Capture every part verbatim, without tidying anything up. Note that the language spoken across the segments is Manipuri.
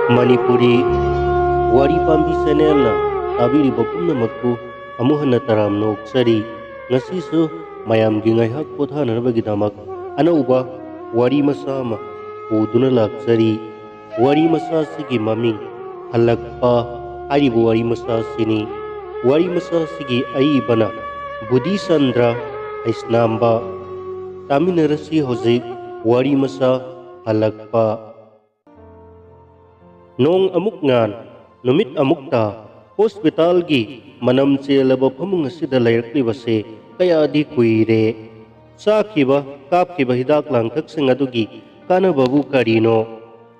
ꯃꯅꯤꯄꯨꯔꯤ ꯋꯥꯔꯤ ꯄꯥꯝꯕꯤ ꯆꯦꯅꯦꯜꯅ ꯇꯥꯕꯤꯔꯤꯕ ꯄꯨꯝꯅꯃꯛꯄꯨ ꯑꯃꯨꯛ ꯍꯟꯅ ꯇꯔꯥꯝꯅ ꯑꯣꯛꯆꯔꯤ꯫ ꯉꯁꯤꯁꯨ ꯃꯌꯥꯝꯒꯤ ꯉꯥꯏꯍꯥꯛ ꯄꯣꯊꯥꯅꯅꯕꯒꯤꯗꯃꯛ ꯑꯅꯧꯕ ꯋꯥꯔꯤ ꯃꯆꯥ ꯑꯃ ꯄꯨꯗꯨꯅ ꯂꯥꯛꯆꯔꯤ꯫ ꯋꯥꯔꯤ ꯃꯆꯥꯁꯤꯒꯤ ꯃꯃꯤꯡ ꯍꯜꯂꯛꯄ ꯍꯥꯏꯔꯤꯕ ꯋꯥꯔꯤ ꯃꯆꯥꯁꯤꯅꯤ꯫ ꯋꯥꯔꯤ ꯃꯆꯥꯁꯤꯒꯤ ꯑꯏꯕꯅ ꯕꯨꯙꯤꯆꯟꯗ꯭ꯔ ꯍꯩꯁꯅꯥꯝꯕ꯫ ꯇꯥꯃꯤꯟꯅꯔꯁꯤ ꯍꯧꯖꯤꯛ ꯋꯥꯔꯤ ꯃꯆꯥ ꯍꯜꯂꯛꯄ꯫ ꯅꯣꯡ ꯑꯃꯨꯛ ꯉꯥꯟ, ꯅꯨꯃꯤꯠ ꯑꯃꯨꯛ ꯇꯥ, ꯍꯣꯁꯄꯤꯇꯥꯜꯒꯤ ꯃꯅꯝ ꯆꯦꯜꯂꯕ ꯐꯃꯨꯡ ꯑꯁꯤꯗ ꯂꯩꯔꯛꯂꯤꯕꯁꯦ ꯀꯌꯥꯗꯤ ꯀꯨꯏꯔꯦ꯫ ꯆꯥꯈꯤꯕ, ꯀꯥꯞꯈꯤꯕ ꯍꯤꯗꯥꯛ ꯂꯥꯡꯊꯛꯁꯤꯡ ꯑꯗꯨꯒꯤ ꯀꯥꯟꯅꯕꯕꯨ ꯀꯔꯤꯅꯣ?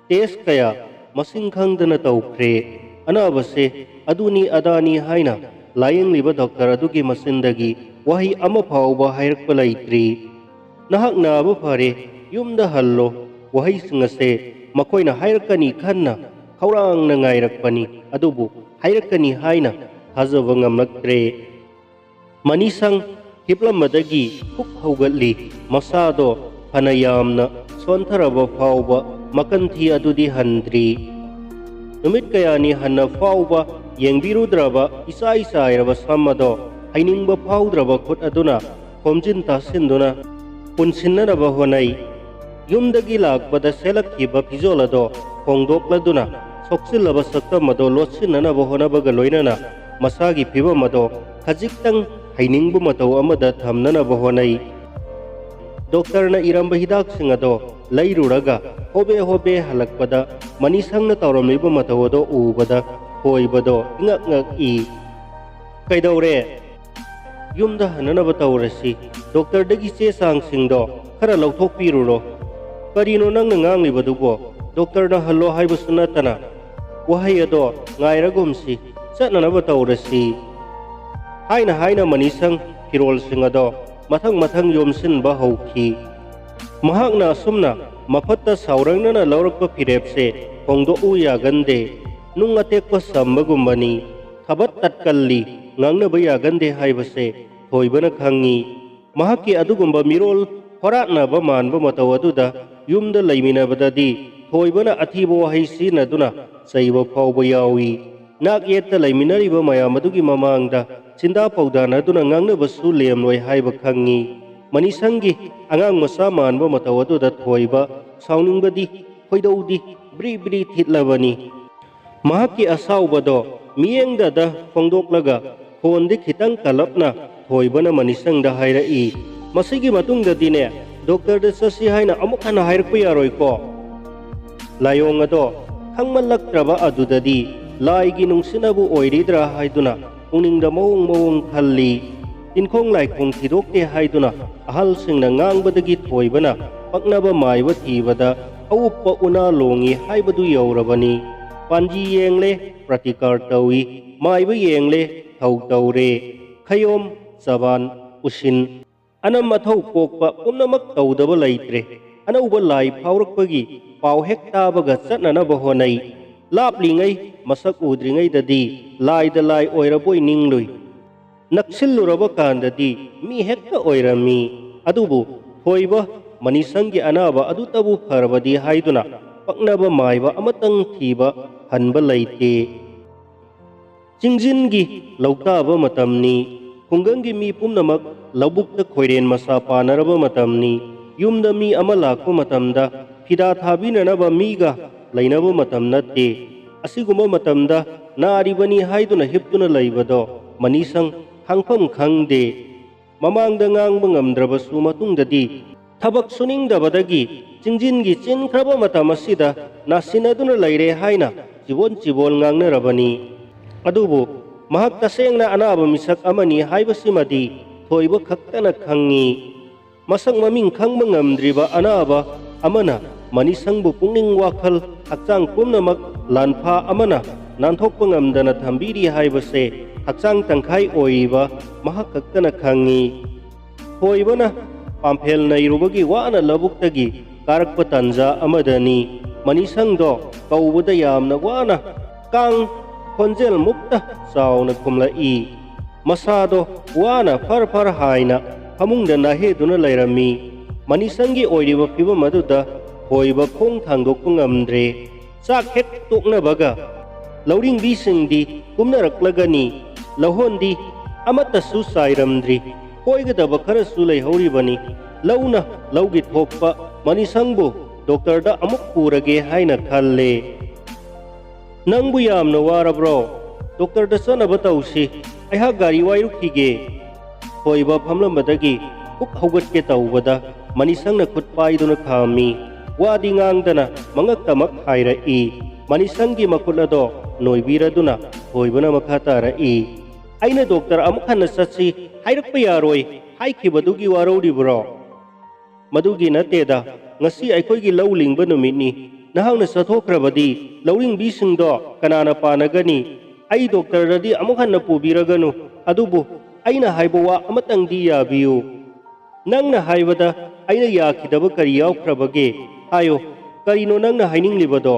ꯇꯦꯁ ꯀꯌꯥ ꯃꯁꯤꯡ ꯈꯪꯗꯅ ꯇꯧꯈ꯭ꯔꯦ꯫ ꯑꯅꯥꯕꯁꯦ ꯑꯗꯨꯅꯤ ꯑꯗꯥꯅꯤ ꯍꯥꯏꯅ ꯂꯥꯌꯦꯡꯂꯤꯕ ꯗꯣꯛꯇꯔ ꯑꯗꯨꯒꯤ ꯃꯆꯤꯟꯗꯒꯤ ꯋꯥꯍꯩ ꯑꯃ ꯐꯥꯎꯕ ꯍꯥꯏꯔꯛꯄ ꯂꯩꯇ꯭ꯔꯤ꯫ "ꯅꯍꯥꯛ ꯅꯥꯕ ꯐꯔꯦ, ꯌꯨꯝꯗ ꯍꯜꯂꯣ" ꯋꯥꯍꯩꯁꯤꯡ ꯑꯁꯦ ꯃꯈꯣꯏꯅ ꯍꯥꯏꯔꯛꯀꯅꯤ ꯈꯟꯅ ꯈꯧꯔꯥꯡꯅ ꯉꯥꯏꯔꯛꯄꯅꯤ, ꯑꯗꯨꯕꯨ ꯍꯥꯏꯔꯛꯀꯅꯤ ꯍꯥꯏꯅ ꯊꯥꯖꯕ ꯉꯝꯂꯛꯇ꯭ꯔꯦ꯫ ꯃꯅꯤꯁꯪ ꯍꯤꯞꯂꯝꯕꯗꯒꯤ ꯍꯨꯛ ꯍꯧꯒꯠꯂꯤ꯫ ꯃꯁꯥꯗꯣ ꯐꯅ ꯌꯥꯝꯅ ꯁꯣꯟꯊꯔꯕ ꯐꯥꯎꯕ ꯃꯀꯟꯊꯤ ꯑꯗꯨꯗꯤ ꯍꯟꯗ꯭ꯔꯤ꯫ ꯅꯨꯃꯤꯠ ꯀꯌꯥꯅꯤ ꯍꯟꯅ ꯐꯥꯎꯕ ꯌꯦꯡꯕꯤꯔꯨꯗ꯭ꯔꯕ ꯏꯆꯥꯏ ꯆꯥꯏꯔꯕ ꯁꯝ ꯑꯗꯣ ꯍꯩꯅꯤꯡꯕ ꯐꯥꯎꯗ꯭ꯔꯕ ꯈꯨꯠ ꯑꯗꯨꯅ ꯈꯣꯝꯖꯤꯟ ꯇꯥꯁꯤꯟꯗꯨꯅ ꯄꯨꯟꯁꯤꯟꯅꯅꯕ ꯍꯣꯠꯅꯩ꯫ ꯌꯨꯝꯗꯒꯤ ꯂꯥꯛꯄꯗ ꯁꯦꯠꯂꯛꯈꯤꯕ ꯐꯤꯖꯣꯜ ꯑꯗꯣ ꯍꯣꯡꯗꯣꯛꯂꯗꯨꯅ ꯁꯣꯛꯆꯤꯜꯂꯕ ꯁꯛꯇꯝ ꯑꯗꯣ ꯂꯣꯠꯁꯤꯟꯅꯅꯕ ꯍꯣꯠꯅꯕꯒ ꯂꯣꯏꯅꯅ ꯃꯁꯥꯒꯤ ꯐꯤꯕꯝ ꯑꯗꯣ ꯈꯖꯤꯛꯇꯪ ꯍꯩꯅꯤꯡꯕ ꯃꯇꯧ ꯑꯃꯗ ꯊꯝꯅꯅꯕ ꯍꯣꯠꯅꯩ꯫ ꯗꯣꯛꯇꯔꯅ ꯏꯔꯝꯕ ꯍꯤꯗꯥꯛꯁꯤꯡ ꯑꯗꯣ ꯂꯩꯔꯨꯔꯒ ꯍꯣꯕꯦ ꯍꯣꯕꯦ ꯍꯜꯂꯛꯄꯗ ꯃꯅꯤꯁꯪꯅ ꯇꯧꯔꯝꯂꯤꯕ ꯃꯇꯧ ꯑꯗꯣ ꯎꯕꯗ ꯊꯣꯏꯕꯗꯣ ꯏꯉꯛ ꯉꯛꯏ꯫ "ꯀꯩꯗꯧꯔꯦ? ꯌꯨꯝꯗ ꯍꯟꯅꯅꯕ ꯇꯧꯔꯁꯤ꯫ ꯗꯣꯛꯇꯔꯗꯒꯤ ꯆꯦ ꯆꯥꯡꯁꯤꯡꯗꯣ ꯈꯔ ꯂꯧꯊꯣꯛꯄꯤꯔꯨꯔꯣ꯫" "ꯀꯔꯤꯅꯣ ꯅꯪꯅ ꯉꯥꯡꯂꯤꯕꯗꯨꯕꯣ? ꯗꯣꯛꯇꯔꯅ ꯍꯜꯂꯣ ꯍꯥꯏꯕꯁꯨ ꯅꯠꯇꯅ꯫" "ꯋꯥꯍꯩ ꯑꯗꯣ ꯉꯥꯏꯔꯒꯨꯝꯁꯤ, ꯆꯠꯅꯅꯕ ꯇꯧꯔꯁꯤ꯫" ꯍꯥꯏꯅ ꯍꯥꯏꯅ ꯃꯅꯤꯁꯪ ꯐꯤꯔꯣꯜꯁꯤꯡ ꯑꯗꯣ ꯃꯊꯪ ꯃꯊꯪ ꯌꯣꯝꯁꯤꯟꯕ ꯍꯧꯈꯤ꯫ ꯃꯍꯥꯛꯅ ꯑꯁꯨꯝꯅ ꯃꯐꯠꯇ ꯁꯥꯎꯔꯪꯅꯅ ꯂꯧꯔꯛꯄ ꯐꯤꯔꯦꯞꯁꯦ ꯍꯣꯡꯗꯣꯛꯎ ꯌꯥꯒꯟꯗꯦ꯫ ꯅꯨꯡ ꯑꯇꯦꯛꯄ ꯁꯝꯕꯒꯨꯝꯕꯅꯤ꯫ ꯊꯕꯠ ꯇꯠꯀꯜꯂꯤ꯫ ꯉꯥꯡꯅꯕ ꯌꯥꯒꯟꯗꯦ ꯍꯥꯏꯕꯁꯦ ꯊꯣꯏꯕꯅ ꯈꯪꯉꯤ꯫ ꯃꯍꯥꯛꯀꯤ ꯑꯗꯨꯒꯨꯝꯕ ꯃꯤꯔꯣꯜ ꯍꯣꯔꯥꯠꯅꯕ ꯃꯥꯟꯕ ꯃꯇꯧ ꯑꯗꯨꯗ ꯌꯨꯝꯗ ꯂꯩꯃꯤꯟꯅꯕꯗꯗꯤ ꯊꯣꯏꯕꯅ ꯑꯊꯤꯕ ꯋꯥꯍꯩ ꯁꯤꯖꯤꯟꯅꯗꯨꯅ ꯆꯩꯕ ꯐꯥꯎꯕ ꯌꯥꯎꯏ꯫ ꯅꯥꯛ ꯌꯦꯠꯇ ꯂꯩꯃꯤꯟꯅꯔꯤꯕ ꯃꯌꯥꯝ ꯑꯗꯨꯒꯤ ꯃꯃꯥꯡꯗ ꯆꯤꯟꯗꯥ ꯄꯧꯗꯥꯅꯗꯨꯅ ꯉꯥꯡꯅꯕꯁꯨ ꯂꯦꯝꯂꯣꯏ ꯍꯥꯏꯕ ꯈꯪꯉꯤ꯫ ꯃꯅꯤꯁꯪꯒꯤ ꯑꯉꯥꯡ ꯃꯆꯥ ꯃꯥꯟꯕ ꯃꯇꯧ ꯑꯗꯨꯗ ꯊꯣꯏꯕ ꯁꯥꯎꯅꯤꯡꯕꯗꯤ, ꯈꯣꯏꯗꯧꯗꯤ ꯕ꯭ꯔꯤ ꯕ꯭ꯔꯤ ꯊꯤꯠꯂꯕꯅꯤ꯫ ꯃꯍꯥꯛꯀꯤ ꯑꯁꯥꯎꯕꯗꯣ ꯃꯤꯠꯌꯦꯡꯗꯗ ꯐꯣꯡꯗꯣꯛꯂꯒ ꯈꯣꯟꯗꯤ ꯈꯤꯇꯪ ꯀꯜꯂꯞꯅ ꯊꯣꯏꯕꯅ ꯃꯅꯤꯁꯪꯗ ꯍꯥꯏꯔꯛꯏ, "ꯃꯁꯤꯒꯤ ꯃꯇꯨꯡꯗꯗꯤꯅꯦ, ꯗꯣꯛꯇꯔꯗ ꯆꯠꯁꯤ ꯍꯥꯏꯅ ꯑꯃꯨꯛ ꯍꯟꯅ ꯍꯥꯏꯔꯛꯄ ꯌꯥꯔꯣꯏꯀꯣ?" ꯂꯥꯏꯑꯣꯡ ꯑꯗꯣ ꯈꯪꯃꯜꯂꯛꯇ꯭ꯔꯕ ꯑꯗꯨꯗꯗꯤ ꯂꯥꯏꯒꯤ ꯅꯨꯡꯁꯤꯠꯅꯕꯨ ꯑꯣꯏꯔꯤꯗ꯭ꯔꯥ ꯍꯥꯏꯗꯨꯅ ꯄꯨꯛꯅꯤꯡꯗ ꯃꯑꯣꯡ ꯃꯑꯣꯡ ꯈꯜꯂꯤ꯫ ꯇꯤꯟꯈꯣꯡ ꯂꯥꯏꯈꯣꯡ ꯊꯤꯗꯣꯛꯇꯦ ꯍꯥꯏꯗꯨꯅ ꯑꯍꯜꯁꯤꯡꯅ ꯉꯥꯡꯕꯗꯒꯤ ꯊꯣꯏꯕꯅ ꯄꯛꯅꯕ ꯃꯥꯏꯕ ꯊꯤꯕꯗ ꯑꯎꯞꯄ ꯎꯅꯥ ꯂꯣꯡꯉꯤ ꯍꯥꯏꯕꯗꯨ ꯌꯧꯔꯕꯅꯤ꯫ ꯄꯥꯟꯖꯤ ꯌꯦꯡꯂꯦ, ꯄ꯭ꯔꯇꯤꯀꯥꯔ ꯇꯧꯏ, ꯃꯥꯏꯕ ꯌꯦꯡꯂꯦ, ꯊꯧ ꯇꯧꯔꯦ꯫ ꯈꯌꯣꯝ, ꯆꯕꯥꯟ, ꯎꯁꯤꯟ, ꯑꯅꯝ ꯑꯊꯧ ꯀꯣꯛꯄ ꯄꯨꯝꯅꯃꯛ ꯇꯧꯗꯕ ꯂꯩꯇ꯭ꯔꯦ꯫ ꯑꯅꯧꯕ ꯂꯥꯏ ꯐꯥꯎꯔꯛꯄꯒꯤ ꯄꯥꯎ ꯍꯦꯛ ꯇꯥꯕꯒ ꯆꯠꯅꯅꯕ ꯍꯣꯠꯅꯩ꯫ ꯂꯥꯞꯂꯤꯉꯩ ꯃꯁꯛ ꯎꯗ꯭ꯔꯤꯉꯩꯗꯗꯤ ꯂꯥꯏꯗ ꯂꯥꯏ ꯑꯣꯏꯔꯕꯣꯏ ꯅꯤꯡꯂꯨꯏ꯫ ꯅꯛꯁꯤꯜꯂꯨꯔꯕ ꯀꯥꯟꯗꯗꯤ ꯃꯤ ꯍꯦꯛꯇ ꯑꯣꯏꯔꯝꯃꯤ꯫ ꯑꯗꯨꯕꯨ ꯊꯣꯏꯕ ꯃꯅꯤꯁꯪꯒꯤ ꯑꯅꯥꯕ ꯑꯗꯨꯇꯕꯨ ꯐꯔꯕꯗꯤ ꯍꯥꯏꯗꯨꯅ ꯄꯛꯅꯕ ꯃꯥꯏꯕ ꯑꯃꯇꯪ ꯊꯤꯕ ꯍꯟꯕ ꯂꯩꯇꯦ꯫ ꯆꯤꯡꯖꯤꯟꯒꯤ ꯂꯧꯇꯥꯕ ꯃꯇꯝꯅꯤ꯫ ꯈꯨꯡꯒꯪꯒꯤ ꯃꯤ ꯄꯨꯝꯅꯃꯛ ꯂꯧꯕꯨꯛꯇ ꯈꯣꯏꯔꯦꯟ ꯃꯁꯥ ꯄꯥꯅꯔꯕ ꯃꯇꯝꯅꯤ꯫ ꯌꯨꯝꯗ ꯃꯤ ꯑꯃ ꯂꯥꯛꯄ ꯃꯇꯝꯗ ꯐꯤꯗꯥ ꯊꯥꯕꯤꯅꯅꯕ ꯃꯤꯒ ꯂꯩꯅꯕ ꯃꯇꯝ ꯅꯠꯇꯦ꯫ ꯑꯁꯤꯒꯨꯝꯕ ꯃꯇꯝꯗ ꯅꯥꯔꯤꯕꯅꯤ ꯍꯥꯏꯗꯨꯅ ꯍꯤꯞꯇꯨꯅ ꯂꯩꯕꯗꯣ ꯃꯅꯤꯁꯪ ꯈꯥꯡꯐꯝ ꯈꯪꯗꯦ꯫ ꯃꯃꯥꯡꯗ ꯉꯥꯡꯕ ꯉꯝꯗ꯭ꯔꯕꯁꯨ ꯃꯇꯨꯡꯗꯗꯤ ꯊꯕꯛ ꯁꯨꯅꯤꯡꯗꯕꯗꯒꯤ ꯆꯤꯡꯖꯤꯟꯒꯤ ꯆꯤꯟꯈ꯭ꯔꯕ ꯃꯇꯝ ꯑꯁꯤꯗ ꯅꯥꯁꯤꯟꯅꯗꯨꯅ ꯂꯩꯔꯦ ꯍꯥꯏꯅ ꯆꯤꯕꯣꯟ ꯆꯤꯕꯣꯟ ꯉꯥꯡꯅꯔꯕꯅꯤ꯫ ꯑꯗꯨꯕꯨ ꯃꯍꯥꯛ ꯇꯁꯦꯡꯅ ꯑꯅꯥꯕ ꯃꯤꯁꯛ ꯑꯃꯅꯤ ꯍꯥꯏꯕꯁꯤꯃꯗꯤ ꯊꯣꯏꯕ ꯈꯛꯇꯅ ꯈꯪꯉꯤ꯫ ꯃꯁꯛ ꯃꯃꯤꯡ ꯈꯪꯕ ꯉꯝꯗ꯭ꯔꯤꯕ ꯑꯅꯥꯕ ꯑꯃꯅ ꯃꯅꯤꯁꯪꯕꯨ ꯄꯨꯛꯅꯤꯡ ꯋꯥꯈꯜ ꯍꯛꯆꯥꯡ ꯄꯨꯝꯅꯃꯛ ꯂꯥꯟꯐꯥ ꯑꯃꯅ ꯅꯥꯟꯊꯣꯛꯄ ꯉꯝꯗꯅ ꯊꯝꯕꯤꯔꯤ ꯍꯥꯏꯕꯁꯦ ꯍꯛꯆꯥꯡ ꯇꯪꯈꯥꯏ ꯑꯣꯏꯔꯤꯕ ꯃꯍꯥꯛ ꯈꯛꯇꯅ ꯈꯪꯉꯤ꯫ ꯊꯣꯏꯕꯅ ꯄꯥꯝꯐꯦꯜ ꯅꯩꯔꯨꯕꯒꯤ ꯋꯥꯅ ꯂꯧꯕꯨꯛꯇꯒꯤ ꯀꯥꯔꯛꯄ ꯇꯥꯟꯖꯥ ꯑꯃꯗꯅꯤ꯫ ꯃꯅꯤꯁꯪꯗꯣ ꯀꯧꯕꯗ ꯌꯥꯝꯅ ꯋꯥꯅ ꯀꯥꯡ ꯈꯣꯟꯖꯦꯜ ꯃꯨꯛꯇ ꯆꯥꯎꯅ ꯈꯨꯝꯂꯛꯏ꯫ ꯃꯁꯥꯗꯣ ꯋꯥꯅ ꯐꯔ ꯐꯔ ꯍꯥꯏꯅ ꯐꯃꯨꯡꯗ ꯅꯥꯍꯦꯗꯨꯅ ꯂꯩꯔꯝꯃꯤ꯫ ꯃꯅꯤꯁꯪꯒꯤ ꯑꯣꯏꯔꯤꯕ ꯐꯤꯕꯝ ꯑꯗꯨꯗ ꯊꯣꯏꯕ ꯈꯣꯡ ꯊꯥꯡꯗꯣꯛꯄ ꯉꯝꯗ꯭ꯔꯦ꯫ ꯆꯥꯛ ꯍꯦꯛ ꯇꯣꯛꯅꯕꯒ ꯂꯧꯔꯤꯡꯕꯤꯁꯤꯡꯗꯤ ꯀꯨꯝꯅꯔꯛꯂꯒꯅꯤ꯫ ꯂꯧꯍꯣꯟꯗꯤ ꯑꯃꯠꯇꯁꯨ ꯆꯥꯏꯔꯝꯗ꯭ꯔꯤ꯫ ꯐꯣꯏꯒꯗꯕ ꯈꯔꯁꯨ ꯂꯩꯍꯧꯔꯤꯕꯅꯤ꯫ ꯂꯧꯅ ꯂꯧꯒꯤ ꯊꯣꯛꯄ ꯃꯅꯤꯁꯪꯕꯨ ꯗꯣꯛꯇꯔꯗ ꯑꯃꯨꯛ ꯄꯨꯔꯒꯦ ꯍꯥꯏꯅ ꯈꯜꯂꯦ꯫ "ꯅꯪꯕꯨ ꯌꯥꯝꯅ ꯋꯥꯔꯕ꯭ꯔꯣ? ꯗꯣꯛꯇꯔꯗ ꯆꯠꯅꯕ ꯇꯧꯁꯤ꯫ ꯑꯩꯍꯥꯛ ꯒꯥꯔꯤ ꯋꯥꯏꯔꯨꯈꯤꯒꯦ꯫" ꯊꯣꯏꯕ ꯐꯝꯂꯝꯕꯗꯒꯤ ꯄꯨꯛ ꯍꯧꯒꯠꯀꯦ ꯇꯧꯕꯗ ꯃꯅꯤꯁꯪꯅ ꯈꯨꯠ ꯄꯥꯏꯗꯨꯅ ꯈꯥꯝꯃꯤ꯫ ꯋꯥꯗꯤ ꯉꯥꯡꯗꯅ ꯃꯉꯛꯇꯃꯛ ꯍꯥꯏꯔꯛꯏ꯫ ꯃꯅꯤꯁꯪꯒꯤ ꯃꯈꯨꯠ ꯑꯗꯣ ꯅꯣꯏꯕꯤꯔꯗꯨꯅ ꯊꯣꯏꯕꯅ ꯃꯈꯥ ꯇꯥꯔꯛꯏ, "ꯑꯩꯅ ꯗꯣꯛꯇꯔ ꯑꯃꯨꯛ ꯍꯟꯅ ꯆꯠꯁꯤ ꯍꯥꯏꯔꯛꯄ ꯌꯥꯔꯣꯏ ꯍꯥꯏꯈꯤꯕꯗꯨꯒꯤ ꯋꯥꯔꯧꯔꯤꯕ꯭ꯔꯣ?" "ꯃꯗꯨꯒꯤ ꯅꯠꯇꯦꯗ, ꯉꯁꯤ ꯑꯩꯈꯣꯏꯒꯤ ꯂꯧ ꯂꯤꯡꯕ ꯅꯨꯃꯤꯠꯅꯤ꯫ ꯅꯍꯥꯛꯅ ꯆꯠꯊꯣꯛꯈ꯭ꯔꯕꯗꯤ ꯂꯧꯔꯤꯡꯕꯤꯁꯤꯡꯗꯣ ꯀꯅꯥꯅ ꯄꯥꯟꯅꯒꯅꯤ? ꯑꯩ ꯗꯣꯛꯇꯔꯗꯗꯤ ꯑꯃꯨꯛ ꯍꯟꯅ ꯄꯨꯕꯤꯔꯒꯅꯨ, ꯑꯗꯨꯕꯨ ꯑꯩꯅ ꯍꯥꯏꯕ ꯋꯥ ꯑꯃꯇꯪꯗꯤ ꯌꯥꯕꯤꯌꯨ꯫" "ꯅꯪꯅ ꯍꯥꯏꯕꯗ ꯑꯩꯅ ꯌꯥꯈꯤꯗꯕ ꯀꯔꯤ ꯌꯥꯎꯈ꯭ꯔꯕꯒꯦ? ꯍꯥꯏꯌꯨ, ꯀꯔꯤꯅꯣ ꯅꯪꯅ ꯍꯥꯏꯅꯤꯡꯂꯤꯕꯗꯣ?"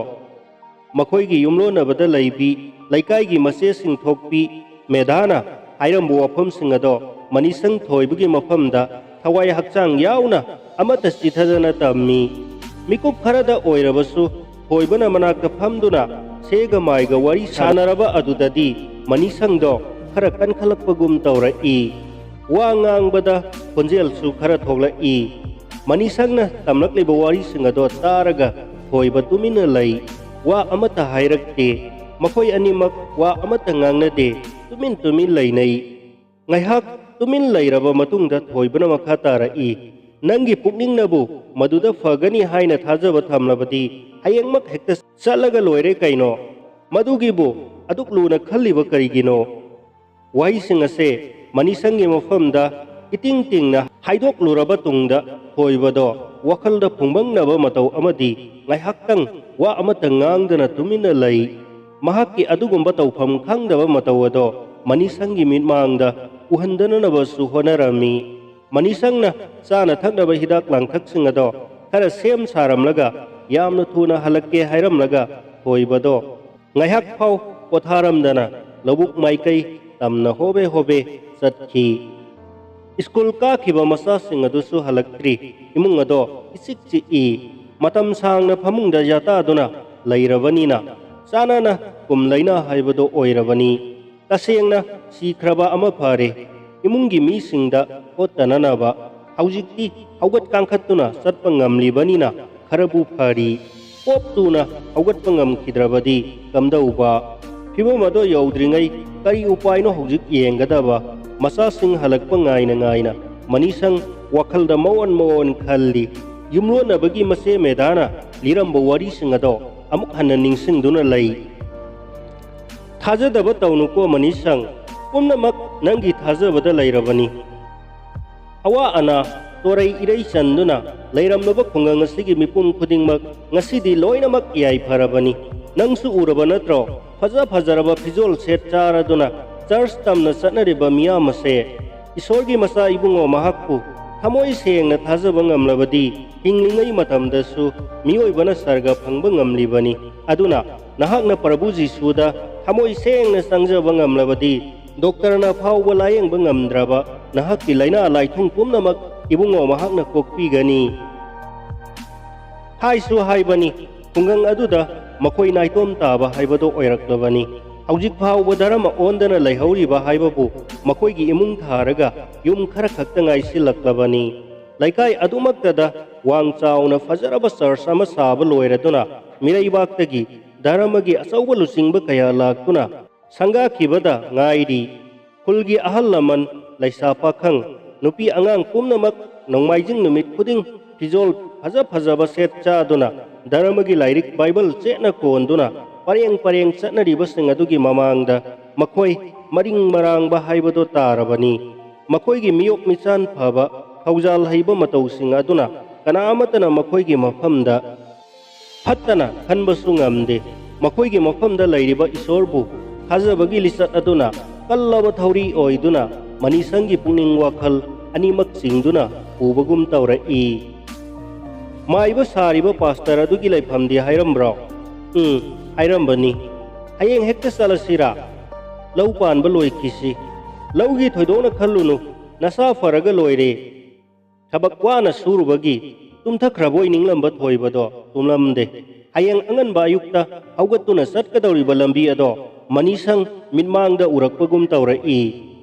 ꯃꯈꯣꯏꯒꯤ ꯌꯨꯝꯂꯣꯟꯅꯕꯗ ꯂꯩꯕꯤ ꯂꯩꯀꯥꯏꯒꯤ ꯃꯆꯦꯁꯤꯡ ꯊꯣꯛꯄꯤ ꯃꯦꯙꯥꯅ ꯍꯥꯏꯔꯝꯕ ꯋꯥꯐꯝꯁꯤꯡ ꯑꯗꯣ ꯃꯅꯤꯁꯪ ꯊꯣꯏꯕꯒꯤ ꯃꯐꯝꯗ ꯊꯋꯥꯏ ꯍꯛꯆꯥꯡ ꯌꯥꯎꯅ ꯑꯃꯠꯇ ꯆꯤꯊꯗꯅ ꯇꯝꯃꯤ꯫ ꯃꯤꯀꯨꯞ ꯈꯔꯗ ꯑꯣꯏꯔꯕꯁꯨ ꯊꯣꯏꯕꯅ ꯃꯅꯥꯛꯇ ꯐꯝꯗꯨꯅ ꯁꯦꯒ ꯃꯥꯏꯒ ꯋꯥꯔꯤ ꯁꯥꯟꯅꯔꯕ ꯑꯗꯨꯗꯗꯤ ꯃꯅꯤꯁꯪꯗꯣ ꯈꯔ ꯀꯟꯈꯠꯂꯛꯄꯒꯨꯝ ꯇꯧꯔꯛꯏ꯫ ꯋꯥ ꯉꯥꯡꯕꯗ ꯈꯣꯟꯖꯦꯜꯁꯨ ꯈꯔ ꯊꯣꯛꯂꯛꯏ꯫ ꯃꯅꯤꯁꯪꯅ ꯇꯝꯂꯛꯂꯤꯕ ꯋꯥꯔꯤꯁꯤꯡ ꯑꯗꯣ ꯇꯥꯔꯒ ꯊꯣꯏꯕ ꯇꯨꯃꯤꯟꯅ ꯂꯩ꯫ ꯋꯥ ꯑꯃꯠꯇ ꯍꯥꯏꯔꯛꯇꯦ꯫ ꯃꯈꯣꯏ ꯑꯅꯤꯃꯛ ꯋꯥ ꯑꯃꯠꯇ ꯉꯥꯡꯅꯗꯦ꯫ ꯇꯨꯃꯤꯟ ꯇꯨꯃꯤꯟ ꯂꯩꯅꯩ꯫ ꯉꯥꯏꯍꯥꯛ ꯇꯨꯃꯤꯟ ꯂꯩꯔꯕ ꯃꯇꯨꯡꯗ ꯊꯣꯏꯕꯅ ꯃꯈꯥ ꯇꯥꯔꯛꯏ, "ꯅꯪꯒꯤ ꯄꯨꯛꯅꯤꯡꯅꯕꯨ ꯃꯗꯨꯗ ꯐꯒꯅꯤ ꯍꯥꯏꯅ ꯊꯥꯖꯕ ꯊꯝꯂꯕꯗꯤ ꯍꯌꯦꯡꯃꯛ ꯍꯦꯛꯇ ꯆꯠꯂꯒ ꯂꯣꯏꯔꯦ ꯀꯩꯅꯣ? ꯃꯗꯨꯒꯤꯕꯨ ꯑꯗꯨꯛ ꯂꯨꯅ ꯈꯜꯂꯤꯕ ꯀꯔꯤꯒꯤꯅꯣ?" ꯋꯥꯍꯩꯁꯤꯡ ꯑꯁꯦ ꯃꯅꯤꯁꯪꯒꯤ ꯃꯐꯝꯗ ꯏꯇꯤꯡ ꯇꯤꯡꯅ ꯍꯥꯏꯗꯣꯛꯂꯨꯔꯕ ꯇꯨꯡꯗ ꯊꯣꯏꯕꯗꯣ ꯋꯥꯈꯜꯗ ꯐꯨꯡꯕꯪꯅꯕ ꯃꯇꯧ ꯑꯃꯗꯤ ꯉꯥꯏꯍꯥꯛꯇꯪ ꯋꯥ ꯑꯃꯠꯇ ꯉꯥꯡꯗꯅ ꯇꯨꯃꯤꯟꯅ ꯂꯩ꯫ ꯃꯍꯥꯛꯀꯤ ꯑꯗꯨꯒꯨꯝꯕ ꯇꯧꯐꯝ ꯈꯪꯗꯕ ꯃꯇꯧ ꯑꯗꯣ ꯃꯅꯤꯁꯪꯒꯤ ꯃꯤꯠꯃꯥꯡꯗ ꯎꯍꯟꯗꯅꯅꯕꯁꯨ ꯍꯣꯠꯅꯔꯝꯃꯤ꯫ ꯃꯅꯤꯁꯪꯅ ꯆꯥꯅ ꯊꯛꯅꯕ ꯍꯤꯗꯥꯛ ꯂꯥꯡꯊꯛꯁꯤꯡ ꯑꯗꯣ ꯈꯔ ꯁꯦꯝ ꯁꯥꯔꯝꯂꯒ ꯌꯥꯝꯅ ꯊꯨꯅ ꯍꯜꯂꯛꯀꯦ ꯍꯥꯏꯔꯝꯂꯒ ꯊꯣꯏꯕꯗꯣ ꯉꯥꯏꯍꯥꯛ ꯐꯥꯎ ꯄꯣꯊꯥꯔꯝꯗꯅ ꯂꯧꯕꯨꯛ ꯃꯥꯏꯀꯩ ꯇꯝꯅ ꯍꯣꯕꯦ ꯍꯣꯕꯦ ꯆꯠꯈꯤ꯫ ꯁ꯭ꯀꯨꯜ ꯀꯥꯈꯤꯕ ꯃꯆꯥꯁꯤꯡ ꯑꯗꯨꯁꯨ ꯍꯜꯂꯛꯇ꯭ꯔꯤ꯫ ꯏꯃꯨꯡ ꯑꯗꯣ ꯏꯆꯤꯛ ꯆꯤꯛꯏ꯫ ꯃꯇꯝ ꯁꯥꯡꯅ ꯐꯃꯨꯡꯗ ꯌꯥꯇꯥꯗꯨꯅ ꯂꯩꯔꯕꯅꯤꯅ ꯆꯥꯅꯅ ꯀꯨꯝ ꯂꯩꯅ ꯍꯥꯏꯕꯗꯣ ꯑꯣꯏꯔꯕꯅꯤ꯫ ꯇꯁꯦꯡꯅ ꯁꯤꯈ꯭ꯔꯕ ꯑꯃ ꯐꯔꯦ꯫ ꯏꯃꯨꯡꯒꯤ ꯃꯤꯁꯤꯡꯗ ꯍꯣꯠꯇꯅꯅꯕ ꯍꯧꯖꯤꯛꯇꯤ ꯍꯧꯒꯠ ꯀꯥꯡꯈꯠꯇꯨꯅ ꯆꯠꯄ ꯉꯝꯂꯤꯕꯅꯤꯅ ꯈꯔꯕꯨ ꯐꯔꯤ꯫ ꯄꯣꯞ ꯇꯨꯅ ꯍꯧꯒꯠꯄ ꯉꯝꯈꯤꯗ꯭ꯔꯕꯗꯤ ꯀꯝꯗꯧꯕ? ꯐꯤꯕꯝ ꯑꯗꯣ ꯌꯧꯗ꯭ꯔꯤꯉꯩ ꯀꯔꯤ ꯎꯄꯥꯏꯅꯣ ꯍꯧꯖꯤꯛ ꯌꯦꯡꯒꯗꯕ? ꯃꯆꯥꯁꯤꯡ ꯍꯜꯂꯛꯄ ꯉꯥꯏꯅ ꯉꯥꯏꯅ ꯃꯅꯤꯁꯪ ꯋꯥꯈꯜꯗ ꯃꯑꯣꯟ ꯃꯑꯣꯟ ꯈꯜꯂꯤ꯫ ꯌꯨꯝꯂꯣꯟꯅꯕꯒꯤ ꯃꯆꯦ ꯃꯦꯗꯥꯅ ꯂꯤꯔꯝꯕ ꯋꯥꯔꯤꯁꯤꯡ ꯑꯗꯣ ꯑꯃꯨꯛ ꯍꯟꯅ ꯅꯤꯡꯁꯤꯡꯗꯨꯅ ꯂꯩ꯫ ꯊꯥꯖꯗꯕ ꯇꯧꯅꯨꯀꯣ ꯃꯅꯤꯁꯪ, ꯄꯨꯝꯅꯃꯛ ꯅꯪꯒꯤ ꯊꯥꯖꯕꯗ ꯂꯩꯔꯕꯅꯤ꯫ ꯑꯋꯥ ꯑꯅꯥ, ꯇꯣꯔꯩ ꯏꯔꯩ ꯆꯟꯗꯨꯅ ꯂꯩꯔꯝꯂꯕ ꯈꯨꯡꯒꯪ ꯑꯁꯤꯒꯤ ꯃꯤꯄꯨꯝ ꯈꯨꯗꯤꯡꯃꯛ ꯉꯁꯤꯗꯤ ꯂꯣꯏꯅꯃꯛ ꯌꯥꯏꯐꯔꯕꯅꯤ꯫ ꯅꯪꯁꯨ ꯎꯔꯕ ꯅꯠꯇ꯭ꯔꯣ? ꯐꯖ ꯐꯖꯔꯕ ꯐꯤꯖꯣꯜ ꯁꯦꯠ ꯆꯥꯔꯗꯨꯅ ꯆꯔꯆ ꯇꯝꯅ ꯆꯠꯅꯔꯤꯕ ꯃꯤꯌꯥꯝ ꯑꯁꯦ꯫ ꯏꯁꯣꯔꯒꯤ ꯃꯆꯥ ꯏꯕꯨꯡꯉꯣ ꯃꯍꯥꯛꯄꯨ ꯊꯃꯣꯏ ꯁꯦꯡꯅ ꯊꯥꯖꯕ ꯉꯝꯂꯕꯗꯤ ꯍꯤꯡꯂꯤꯉꯩ ꯃꯇꯝꯗꯁꯨ ꯃꯤꯑꯣꯏꯕꯅ ꯁꯔꯒ ꯐꯪꯕ ꯉꯝꯂꯤꯕꯅꯤ꯫ ꯑꯗꯨꯅ ꯅꯍꯥꯛꯅ ꯄ꯭ꯔꯚꯨ ꯖꯤꯁꯨꯗ ꯊꯃꯣꯏ ꯁꯦꯡꯅ ꯆꯪꯖꯕ ꯉꯝꯂꯕꯗꯤ ꯗꯣꯛꯇꯔꯅ ꯐꯥꯎꯕ ꯂꯥꯌꯦꯡꯕ ꯉꯝꯗ꯭ꯔꯕ ꯅꯍꯥꯛꯀꯤ ꯂꯥꯏꯅꯥ ꯂꯥꯏꯊꯨꯡ ꯄꯨꯝꯅꯃꯛ ꯏꯕꯨꯡꯉꯣ ꯃꯍꯥꯛꯅ ꯀꯣꯛꯄꯤꯒꯅꯤ꯫ ꯍꯥꯏꯁꯨ ꯍꯥꯏꯕꯅꯤ, ꯈꯨꯡꯒꯪ ꯑꯗꯨꯗ ꯃꯈꯣꯏ ꯅꯥꯏꯇꯣꯝ ꯇꯥꯕ ꯍꯥꯏꯕꯗꯨ ꯑꯣꯏꯔꯛꯂꯕꯅꯤ꯫ ꯍꯧꯖꯤꯛ ꯐꯥꯎꯕ ꯙꯔꯃ ꯑꯣꯟꯗꯅ ꯂꯩꯍꯧꯔꯤꯕ ꯍꯥꯏꯕꯕꯨ ꯃꯈꯣꯏꯒꯤ ꯏꯃꯨꯡ ꯊꯥꯔꯒ ꯌꯨꯝ ꯈꯔ ꯈꯛꯇ ꯉꯥꯏꯁꯤꯜꯂꯛꯂꯕꯅꯤ꯫ ꯂꯩꯀꯥꯏ ꯑꯗꯨꯃꯛꯇꯗ ꯋꯥꯡ ꯆꯥꯎꯅ ꯐꯖꯔꯕ ꯆꯔꯆ ꯑꯃ ꯁꯥꯕ ꯂꯣꯏꯔꯗꯨꯅ ꯃꯤꯔꯩꯕꯥꯛꯇꯒꯤ ꯙꯔꯃꯒꯤ ꯑꯆꯧꯕ ꯂꯨꯆꯤꯡꯕ ꯀꯌꯥ ꯂꯥꯛꯇꯨꯅ ꯁꯪꯒꯥꯈꯤꯕꯗ ꯉꯥꯏꯔꯤ꯫ ꯈꯨꯜꯒꯤ ꯑꯍꯜ ꯂꯃꯟ, ꯂꯩꯁꯥ ꯄꯥꯈꯪ, ꯅꯨꯄꯤ ꯑꯉꯥꯡ ꯄꯨꯝꯅꯃꯛ ꯅꯣꯡꯃꯥꯏꯖꯤꯡ ꯅꯨꯃꯤꯠ ꯈꯨꯗꯤꯡ ꯐꯤꯖꯣꯜ ꯐꯖ ꯐꯖꯕ ꯁꯦꯠ ꯆꯥꯗꯨꯅ ꯙꯔꯃꯒꯤ ꯂꯥꯏꯔꯤꯛ ꯕꯥꯏꯕꯜ ꯆꯦꯠꯅ ꯀꯣꯟꯗꯨꯅ ꯄꯔꯦꯡ ꯄꯔꯦꯡ ꯆꯠꯅꯔꯤꯕꯁꯤꯡ ꯑꯗꯨꯒꯤ ꯃꯃꯥꯡꯗ ꯃꯈꯣꯏ ꯃꯔꯤꯡ ꯃꯔꯥꯡꯕ ꯍꯥꯏꯕꯗꯨ ꯇꯥꯔꯕꯅꯤ꯫ ꯃꯈꯣꯏꯒꯤ ꯃꯤꯑꯣꯛ ꯃꯤꯆꯥꯟ ꯐꯕ, ꯊꯧꯖꯥꯜ ꯍꯩꯕ ꯃꯇꯧꯁꯤꯡ ꯑꯗꯨꯅ ꯀꯅꯥ ꯑꯃꯠꯇꯅ ꯃꯈꯣꯏꯒꯤ ꯃꯐꯝꯗ ꯐꯠꯇꯅ ꯈꯟꯕꯁꯨ ꯉꯝꯗꯦ꯫ ꯃꯈꯣꯏꯒꯤ ꯃꯐꯝꯗ ꯂꯩꯔꯤꯕ ꯏꯁꯣꯔꯕꯨ ꯊꯥꯖꯕꯒꯤ ꯂꯤꯆꯠ ꯑꯗꯨꯅ ꯀꯜꯂꯕ ꯊꯧꯔꯤ ꯑꯣꯏꯗꯨꯅ ꯃꯅꯤꯁꯪꯒꯤ ꯄꯨꯛꯅꯤꯡ ꯋꯥꯈꯜ ꯑꯅꯤꯃꯛ ꯆꯤꯡꯗꯨꯅ ꯄꯨꯕꯒꯨꯝ ꯇꯧꯔꯛꯏ꯫ ꯃꯥꯏꯕ ꯁꯥꯔꯤꯕ ꯄꯥꯁꯇꯔ ꯑꯗꯨꯒꯤ ꯂꯩꯐꯝꯗꯤ ꯍꯥꯏꯔꯝꯕ꯭ꯔꯣ? ꯎꯝ, ꯍꯥꯏꯔꯝꯕꯅꯤ꯫ ꯍꯌꯦꯡ ꯍꯦꯛꯇ ꯆꯠꯂꯁꯤꯔꯥ? ꯂꯧ ꯄꯥꯟꯕ ꯂꯣꯏꯈꯤꯁꯤ꯫ ꯂꯧꯒꯤ ꯊꯣꯏꯗꯣꯛꯅ ꯈꯜꯂꯨꯅꯨ, ꯅꯁꯥ ꯐꯔꯒ ꯂꯣꯏꯔꯦ꯫ ꯊꯕꯛ ꯋꯥꯅ ꯁꯨꯔꯨꯕꯒꯤ ꯇꯨꯝꯊꯈ꯭ꯔꯕꯣꯏ ꯅꯤꯡꯂꯝꯕ ꯊꯣꯏꯕꯗꯣ ꯇꯨꯝꯂꯝꯗꯦ꯫ ꯍꯌꯦꯡ ꯑꯉꯟꯕ ꯑꯌꯨꯛꯇ ꯍꯧꯒꯠꯇꯨꯅ ꯆꯠꯀꯗꯧꯔꯤꯕ ꯂꯝꯕꯤ ꯑꯗꯣ ꯃꯅꯤꯁꯪ ꯃꯤꯠꯃꯥꯡꯗ ꯎꯔꯛꯄꯒꯨꯝ ꯇꯧꯔꯛꯏ꯫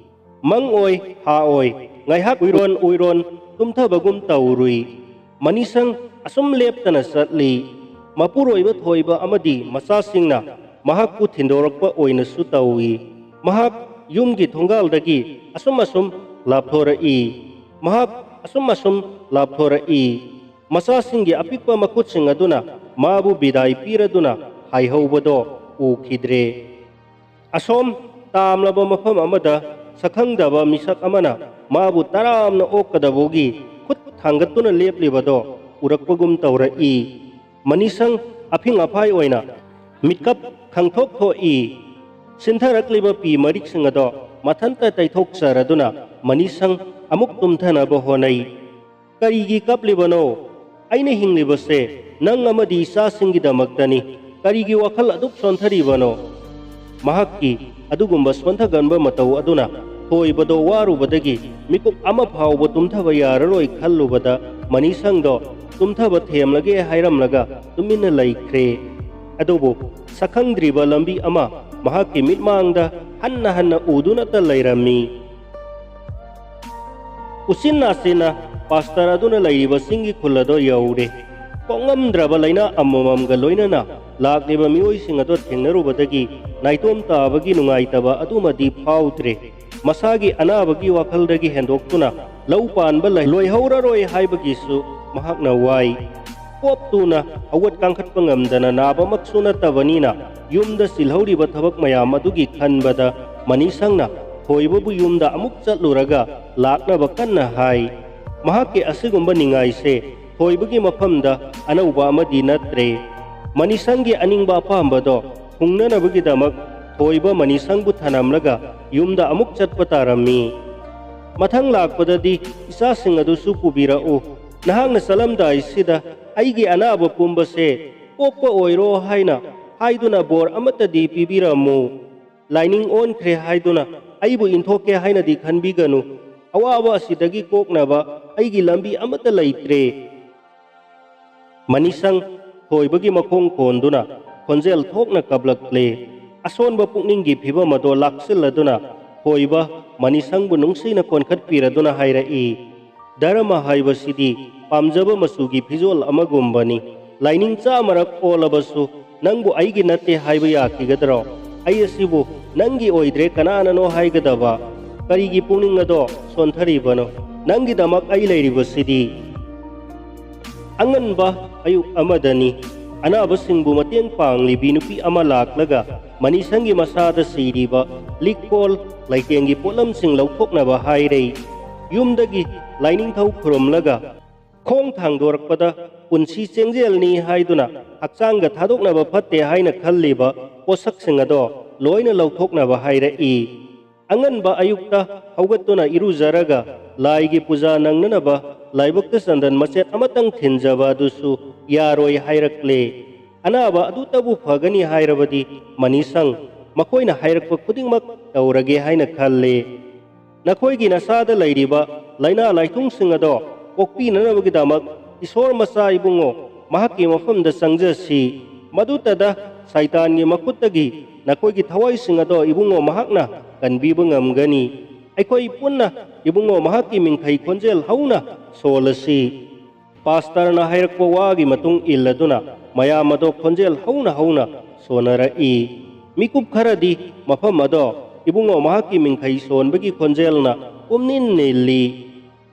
ꯃꯪ ꯑꯣꯏ, ꯊꯥ ꯑꯣꯏ, ꯉꯥꯏꯍꯥꯛ ꯎꯏꯔꯣꯟ ꯎꯏꯔꯣꯟ ꯇꯨꯝꯊꯕꯒꯨꯝ ꯇꯧꯔꯨꯏ꯫ ꯃꯅꯤꯁꯪ ꯑꯁꯨꯝ ꯂꯦꯞꯇꯅ ꯆꯠꯂꯤ꯫ ꯃꯄꯨꯔꯣꯏꯕ ꯊꯣꯏꯕ ꯑꯃꯗꯤ ꯃꯆꯥꯁꯤꯡꯅ ꯃꯍꯥꯛꯄꯨ ꯊꯤꯟꯗꯣꯔꯛꯄ ꯑꯣꯏꯅꯁꯨ ꯇꯧꯏ꯫ ꯃꯍꯥꯛ ꯌꯨꯝꯒꯤ ꯊꯣꯡꯒꯥꯜꯗꯒꯤ ꯑꯁꯨꯝ ꯑꯁꯨꯝ ꯂꯥꯞꯊꯣꯔꯛꯏ꯫ ꯃꯍꯥꯛ ꯑꯁꯨꯝ ꯑꯁꯨꯝ ꯂꯥꯞꯊꯣꯔꯛꯏ꯫ ꯃꯆꯥꯁꯤꯡꯒꯤ ꯑꯄꯤꯛꯄ ꯃꯈꯨꯠꯁꯤꯡ ꯑꯗꯨꯅ ꯃꯥꯕꯨ ꯕꯤꯗꯥꯏ ꯄꯤꯔꯗꯨꯅ ꯍꯥꯏꯍꯧꯕꯗꯣ ꯎꯈꯤꯗ꯭ꯔꯦ꯫ ꯑꯁꯣꯝ ꯇꯥꯝꯂꯕ ꯃꯐꯝ ꯑꯃꯗ ꯁꯛꯈꯪꯗꯕ ꯃꯤꯁꯛ ꯑꯃꯅ ꯃꯥꯕꯨ ꯇꯔꯥꯝꯅ ꯑꯣꯛꯀꯗꯕꯒꯤ ꯈꯨꯠ ꯊꯥꯡꯒꯠꯇꯨꯅ ꯂꯦꯞꯂꯤꯕꯗꯣ ꯎꯔꯛꯄꯒꯨꯝ ꯇꯧꯔꯛꯏ꯫ ꯃꯅꯤꯁꯪ ꯑꯐꯤꯡ ꯑꯐꯥꯏ ꯑꯣꯏꯅ ꯃꯤꯠꯀꯞ ꯈꯪꯊꯣꯛ ꯊꯣꯛꯏ꯫ ꯁꯤꯟꯊꯔꯛꯂꯤꯕ ꯄꯤ ꯃꯔꯤꯛꯁꯤꯡ ꯑꯗꯣ ꯃꯊꯟꯇ ꯇꯩꯊꯣꯛꯆꯔꯗꯨꯅ ꯃꯅꯤꯁꯪ ꯑꯃꯨꯛ ꯇꯨꯝꯊꯅꯕ ꯍꯣꯠꯅꯩ꯫ "ꯀꯔꯤꯒꯤ ꯀꯞꯂꯤꯕꯅꯣ? ꯑꯩꯅ ꯍꯤꯡꯂꯤꯕꯁꯦ ꯅꯪ ꯑꯃꯗꯤ ꯏꯆꯥꯁꯤꯡꯒꯤꯗꯃꯛꯇꯅꯤ꯫ ꯀꯔꯤꯒꯤ ꯋꯥꯈꯜ ꯑꯗꯨꯛ ꯁꯣꯟꯊꯔꯤꯕꯅꯣ?" ꯃꯍꯥꯛꯀꯤ ꯑꯗꯨꯒꯨꯝꯕ ꯁꯣꯟꯊꯒꯟꯕ ꯃꯇꯧ ꯑꯗꯨꯅ ꯊꯣꯏꯕꯗꯣ ꯋꯥꯔꯨꯕꯗꯒꯤ ꯃꯤꯀꯨꯞ ꯑꯃ ꯐꯥꯎꯕ ꯇꯨꯝꯊꯕ ꯌꯥꯔꯔꯣꯏ ꯈꯜꯂꯨꯕꯗ ꯃꯅꯤꯁꯪꯗꯣ ꯇꯨꯝꯊꯕ ꯊꯦꯝꯂꯒꯦ ꯍꯥꯏꯔꯝꯂꯒ ꯇꯨꯃꯤꯟꯅ ꯂꯩꯈ꯭ꯔꯦ꯫ ꯑꯗꯨꯕꯨ ꯁꯛꯈꯪꯗ꯭ꯔꯤꯕ ꯂꯝꯕꯤ ꯑꯃ ꯃꯍꯥꯛꯀꯤ ꯃꯤꯠꯃꯥꯡꯗ ꯍꯟꯅ ꯍꯟꯅ ꯎꯗꯨꯅꯇ ꯂꯩꯔꯝꯃꯤ꯫ ꯎꯆꯤꯟ ꯅꯥꯆꯤꯟꯅ ꯄꯥꯁꯇꯔ ꯑꯗꯨꯅ ꯂꯩꯔꯤꯕ ꯆꯤꯡꯒꯤ ꯈꯨꯜ ꯑꯗꯣ ꯌꯧꯔꯦ꯫ ꯀꯣꯛꯉꯝꯗ꯭ꯔꯕ ꯂꯥꯏꯅꯥ ꯑꯃꯃꯝꯒ ꯂꯣꯏꯅꯅ ꯂꯥꯛꯂꯤꯕ ꯃꯤꯑꯣꯏꯁꯤꯡ ꯑꯗꯣ ꯊꯦꯡꯅꯔꯨꯕꯗꯒꯤ ꯅꯥꯏꯇꯣꯝ ꯇꯥꯕꯒꯤ ꯅꯨꯡꯉꯥꯏꯇꯕ ꯑꯗꯨꯃꯗꯤ ꯐꯥꯎꯗ꯭ꯔꯦ꯫ ꯃꯁꯥꯒꯤ ꯑꯅꯥꯕꯒꯤ ꯋꯥꯈꯜꯗꯒꯤ ꯍꯦꯟꯗꯣꯛꯇꯨꯅ ꯂꯧ ꯄꯥꯟꯕ ꯂꯩ-, ꯂꯣꯏꯍꯧꯔꯔꯣꯏ ꯍꯥꯏꯕꯒꯤꯁꯨ ꯃꯍꯥꯛꯅ ꯋꯥꯏ꯫ ꯄꯣꯞ ꯇꯨꯅ ꯍꯧꯒꯠ ꯀꯥꯡꯈꯠꯄ ꯉꯝꯗꯅ ꯅꯥꯕꯃꯛꯁꯨ ꯅꯠꯇꯕꯅꯤꯅ ꯌꯨꯝꯗ ꯆꯤꯜꯍꯧꯔꯤꯕ ꯊꯕꯛ ꯃꯌꯥꯝ ꯑꯗꯨꯒꯤ ꯈꯟꯕꯗ ꯃꯅꯤꯁꯪꯅ ꯊꯣꯏꯕꯕꯨ ꯌꯨꯝꯗ ꯑꯃꯨꯛ ꯆꯠꯂꯨꯔꯒ ꯂꯥꯛꯅꯕ ꯀꯟꯅ ꯍꯥꯏ꯫ ꯃꯍꯥꯛꯀꯤ ꯑꯁꯤꯒꯨꯝꯕ ꯅꯤꯡꯉꯥꯏꯁꯦ ꯊꯣꯏꯕꯒꯤ ꯃꯐꯝꯗ ꯑꯅꯧꯕ ꯑꯃꯗꯤ ꯅꯠꯇ꯭ꯔꯦ꯫ ꯃꯅꯤꯁꯪꯒꯤ ꯑꯅꯤꯡꯕ ꯑꯄꯥꯝꯕꯗꯣ ꯊꯨꯡꯅꯅꯕꯒꯤꯗꯃꯛ ꯊꯣꯏꯕ ꯃꯅꯤꯁꯪꯕꯨ ꯊꯅꯝꯂꯒ ꯌꯨꯝꯗ ꯑꯃꯨꯛ ꯆꯠꯄ ꯇꯥꯔꯝꯃꯤ꯫ "ꯃꯊꯪ ꯂꯥꯛꯄꯗꯗꯤ ꯏꯆꯥꯁꯤꯡ ꯑꯗꯨꯁꯨ ꯄꯨꯕꯤꯔꯛꯎ꯫ ꯅꯍꯥꯛꯅ ꯆꯠꯂꯝꯗꯥꯏꯁꯤꯗ ꯑꯩꯒꯤ ꯑꯅꯥꯕ ꯄꯨꯝꯕꯁꯦ ꯀꯣꯛꯄ ꯑꯣꯏꯔꯣ ꯍꯥꯏꯅ ꯍꯥꯏꯗꯨꯅ ꯕꯣꯔ ꯑꯃꯠꯇꯗꯤ ꯄꯤꯕꯤꯔꯝꯃꯨ꯫ ꯂꯥꯏꯅꯤꯡ ꯑꯣꯟꯈ꯭ꯔꯦ ꯍꯥꯏꯗꯨꯅ ꯑꯩꯕꯨ ꯏꯟꯊꯣꯛꯀꯦ ꯍꯥꯏꯅꯗꯤ ꯈꯟꯕꯤꯒꯅꯨ꯫ ꯑꯋꯥꯕ ꯑꯁꯤꯗꯒꯤ ꯀꯣꯛꯅꯕ ꯑꯩꯒꯤ ꯂꯝꯕꯤ ꯑꯃꯠꯇ ꯂꯩꯇ꯭ꯔꯦ꯫ ꯃꯅꯤꯁꯪ ꯊꯣꯏꯕꯒꯤ ꯃꯈꯣꯡ ꯀꯣꯟꯗꯨꯅ ꯈꯣꯟꯖꯦꯜ ꯊꯣꯛꯅ ꯀꯞꯂꯛꯂꯦ꯫ ꯑꯁꯣꯟꯕ ꯄꯨꯛꯅꯤꯡꯒꯤ ꯐꯤꯚꯝ ꯑꯗꯣ ꯂꯥꯛꯁꯤꯜꯂꯗꯨꯅ ꯊꯣꯏꯕ ꯃꯅꯤꯁꯪꯕꯨ ꯅꯨꯡꯁꯤꯅ ꯀꯣꯟꯈꯠꯄꯤꯔꯗꯨꯅ ꯍꯥꯏꯔꯛꯏ, "ꯙꯔꯃ ꯍꯥꯏꯕꯁꯤꯗꯤ ꯄꯥꯝꯖꯕ ꯃꯆꯨꯒꯤ ꯐꯤꯖꯣꯜ ꯑꯃꯒꯨꯝꯕꯅꯤ꯫ ꯂꯥꯏꯅꯤꯡ ꯆꯥꯃꯔꯛ ꯑꯣꯜꯂꯕꯁꯨ ꯅꯪꯕꯨ ꯑꯩꯒꯤ ꯅꯠꯇꯦ ꯍꯥꯏꯕ ꯌꯥꯈꯤꯒꯗ꯭ꯔꯣ? ꯑꯩ ꯑꯁꯤꯕꯨ ꯅꯪꯒꯤ ꯑꯣꯏꯗ꯭ꯔꯦ ꯀꯅꯥꯅꯅꯣ ꯍꯥꯏꯒꯗꯕ? ꯀꯔꯤꯒꯤ ꯄꯨꯛꯅꯤꯡ ꯑꯗꯣ ꯁꯣꯟꯊꯔꯤꯕꯅꯣ? ꯅꯪꯒꯤꯗꯃꯛ ꯑꯩ ꯂꯩꯔꯤꯕꯁꯤꯗꯤ꯫" ꯑꯉꯟꯕ ꯑꯌꯨꯛ ꯑꯃꯗꯅꯤ꯫ ꯑꯅꯥꯕꯁꯤꯡꯕꯨ ꯃꯇꯦꯡ ꯄꯥꯡꯂꯤꯕꯤ ꯅꯨꯄꯤ ꯑꯃ ꯂꯥꯛꯂꯒ ꯃꯅꯤꯁꯪꯒꯤ ꯃꯁꯥꯗ ꯁꯤꯔꯤꯕ ꯂꯤꯛꯀꯣꯜ ꯂꯩꯇꯦꯡꯒꯤ ꯄꯣꯠꯂꯝꯁꯤꯡ ꯂꯧꯊꯣꯛꯅꯕ ꯍꯥꯏꯔꯦ꯫ ꯌꯨꯝꯗꯒꯤ ꯂꯥꯏꯅꯤꯡꯊꯧ ꯈꯨꯔꯨꯝꯂꯒ ꯈꯣꯡ ꯊꯥꯡꯗꯣꯔꯛꯄꯗ ꯄꯨꯟꯁꯤ ꯆꯦꯡꯖꯦꯜꯅꯤ ꯍꯥꯏꯗꯨꯅ ꯍꯛꯆꯥꯡꯒ ꯊꯥꯗꯣꯛꯅꯕ ꯐꯠꯇꯦ ꯍꯥꯏꯅ ꯈꯜꯂꯤꯕ ꯄꯣꯠꯁꯛꯁꯤꯡ ꯑꯗꯣ ꯂꯣꯏꯅ ꯂꯧꯊꯣꯛꯅꯕ ꯍꯥꯏꯔꯛꯏ꯫ ꯑꯉꯟꯕ ꯑꯌꯨꯛꯇ ꯍꯧꯒꯠꯇꯨꯅ ꯏꯔꯨꯖꯔꯒ ꯂꯥꯏꯒꯤ ꯄꯨꯖꯥ ꯅꯪꯅꯅꯕ ꯂꯥꯏꯕꯛꯇ ꯆꯟꯗꯟ ꯃꯆꯦꯠ ꯑꯃꯇꯪ ꯊꯤꯟꯖꯕ ꯑꯗꯨꯁꯨ ꯌꯥꯔꯣꯏ ꯍꯥꯏꯔꯛꯂꯦ꯫ ꯑꯅꯥꯕ ꯑꯗꯨꯇꯕꯨ ꯐꯒꯅꯤ ꯍꯥꯏꯔꯕꯗꯤ ꯃꯅꯤꯁꯪ ꯃꯈꯣꯏꯅ ꯍꯥꯏꯔꯛꯄ ꯈꯨꯗꯤꯡꯃꯛ ꯇꯧꯔꯒꯦ ꯍꯥꯏꯅ ꯈꯜꯂꯦ꯫ ꯅꯈꯣꯏꯒꯤ ꯅꯁꯥꯗ ꯂꯩꯔꯤꯕ ꯂꯥꯏꯅꯥ ꯂꯥꯏꯊꯨꯡꯁꯤꯡ ꯑꯗꯣ ꯀꯣꯛꯄꯤꯅꯅꯕꯒꯤꯗꯃꯛ ꯏꯁꯣꯔ ꯃꯆꯥ ꯏꯕꯨꯡꯉꯣ ꯃꯍꯥꯛꯀꯤ ꯃꯐꯝꯗ ꯆꯪꯖꯁꯤ꯫ ꯃꯗꯨꯇꯗ ꯁꯩꯇꯥꯟꯒꯤ ꯃꯈꯨꯠꯇꯒꯤ ꯅꯈꯣꯏꯒꯤ ꯊꯋꯥꯏꯁꯤꯡ ꯑꯗꯣ ꯏꯕꯨꯡꯉꯣ ꯃꯍꯥꯛꯅ ꯀꯟꯕꯤꯕ ꯉꯝꯒꯅꯤ꯫ ꯑꯩꯈꯣꯏ ꯄꯨꯟꯅ ꯏꯕꯨꯡꯉꯣ ꯃꯍꯥꯛꯀꯤ ꯃꯤꯡꯈꯩ ꯈꯣꯟꯖꯦꯜ ꯍꯧꯅ ꯁꯣꯜꯂꯁꯤ꯫ ꯄꯥꯁꯇꯔꯅ ꯍꯥꯏꯔꯛꯄ ꯋꯥꯒꯤ ꯃꯇꯨꯡ ꯏꯜꯂꯗꯨꯅ ꯃꯌꯥꯝ ꯑꯗꯣ ꯈꯣꯟꯖꯦꯜ ꯍꯧꯅ ꯍꯧꯅ ꯁꯣꯟꯅꯔꯛꯏ꯫ ꯃꯤꯀꯨꯞ ꯈꯔꯗꯤ ꯃꯐꯝ ꯑꯗꯣ ꯏꯕꯨꯡꯉꯣ ꯃꯍꯥꯛꯀꯤ ꯃꯤꯡꯈꯩ ꯁꯣꯟꯕꯒꯤ ꯈꯣꯟꯖꯦꯜꯅ ꯄꯨꯝꯅꯤꯟ ꯅꯤꯜꯂꯤ꯫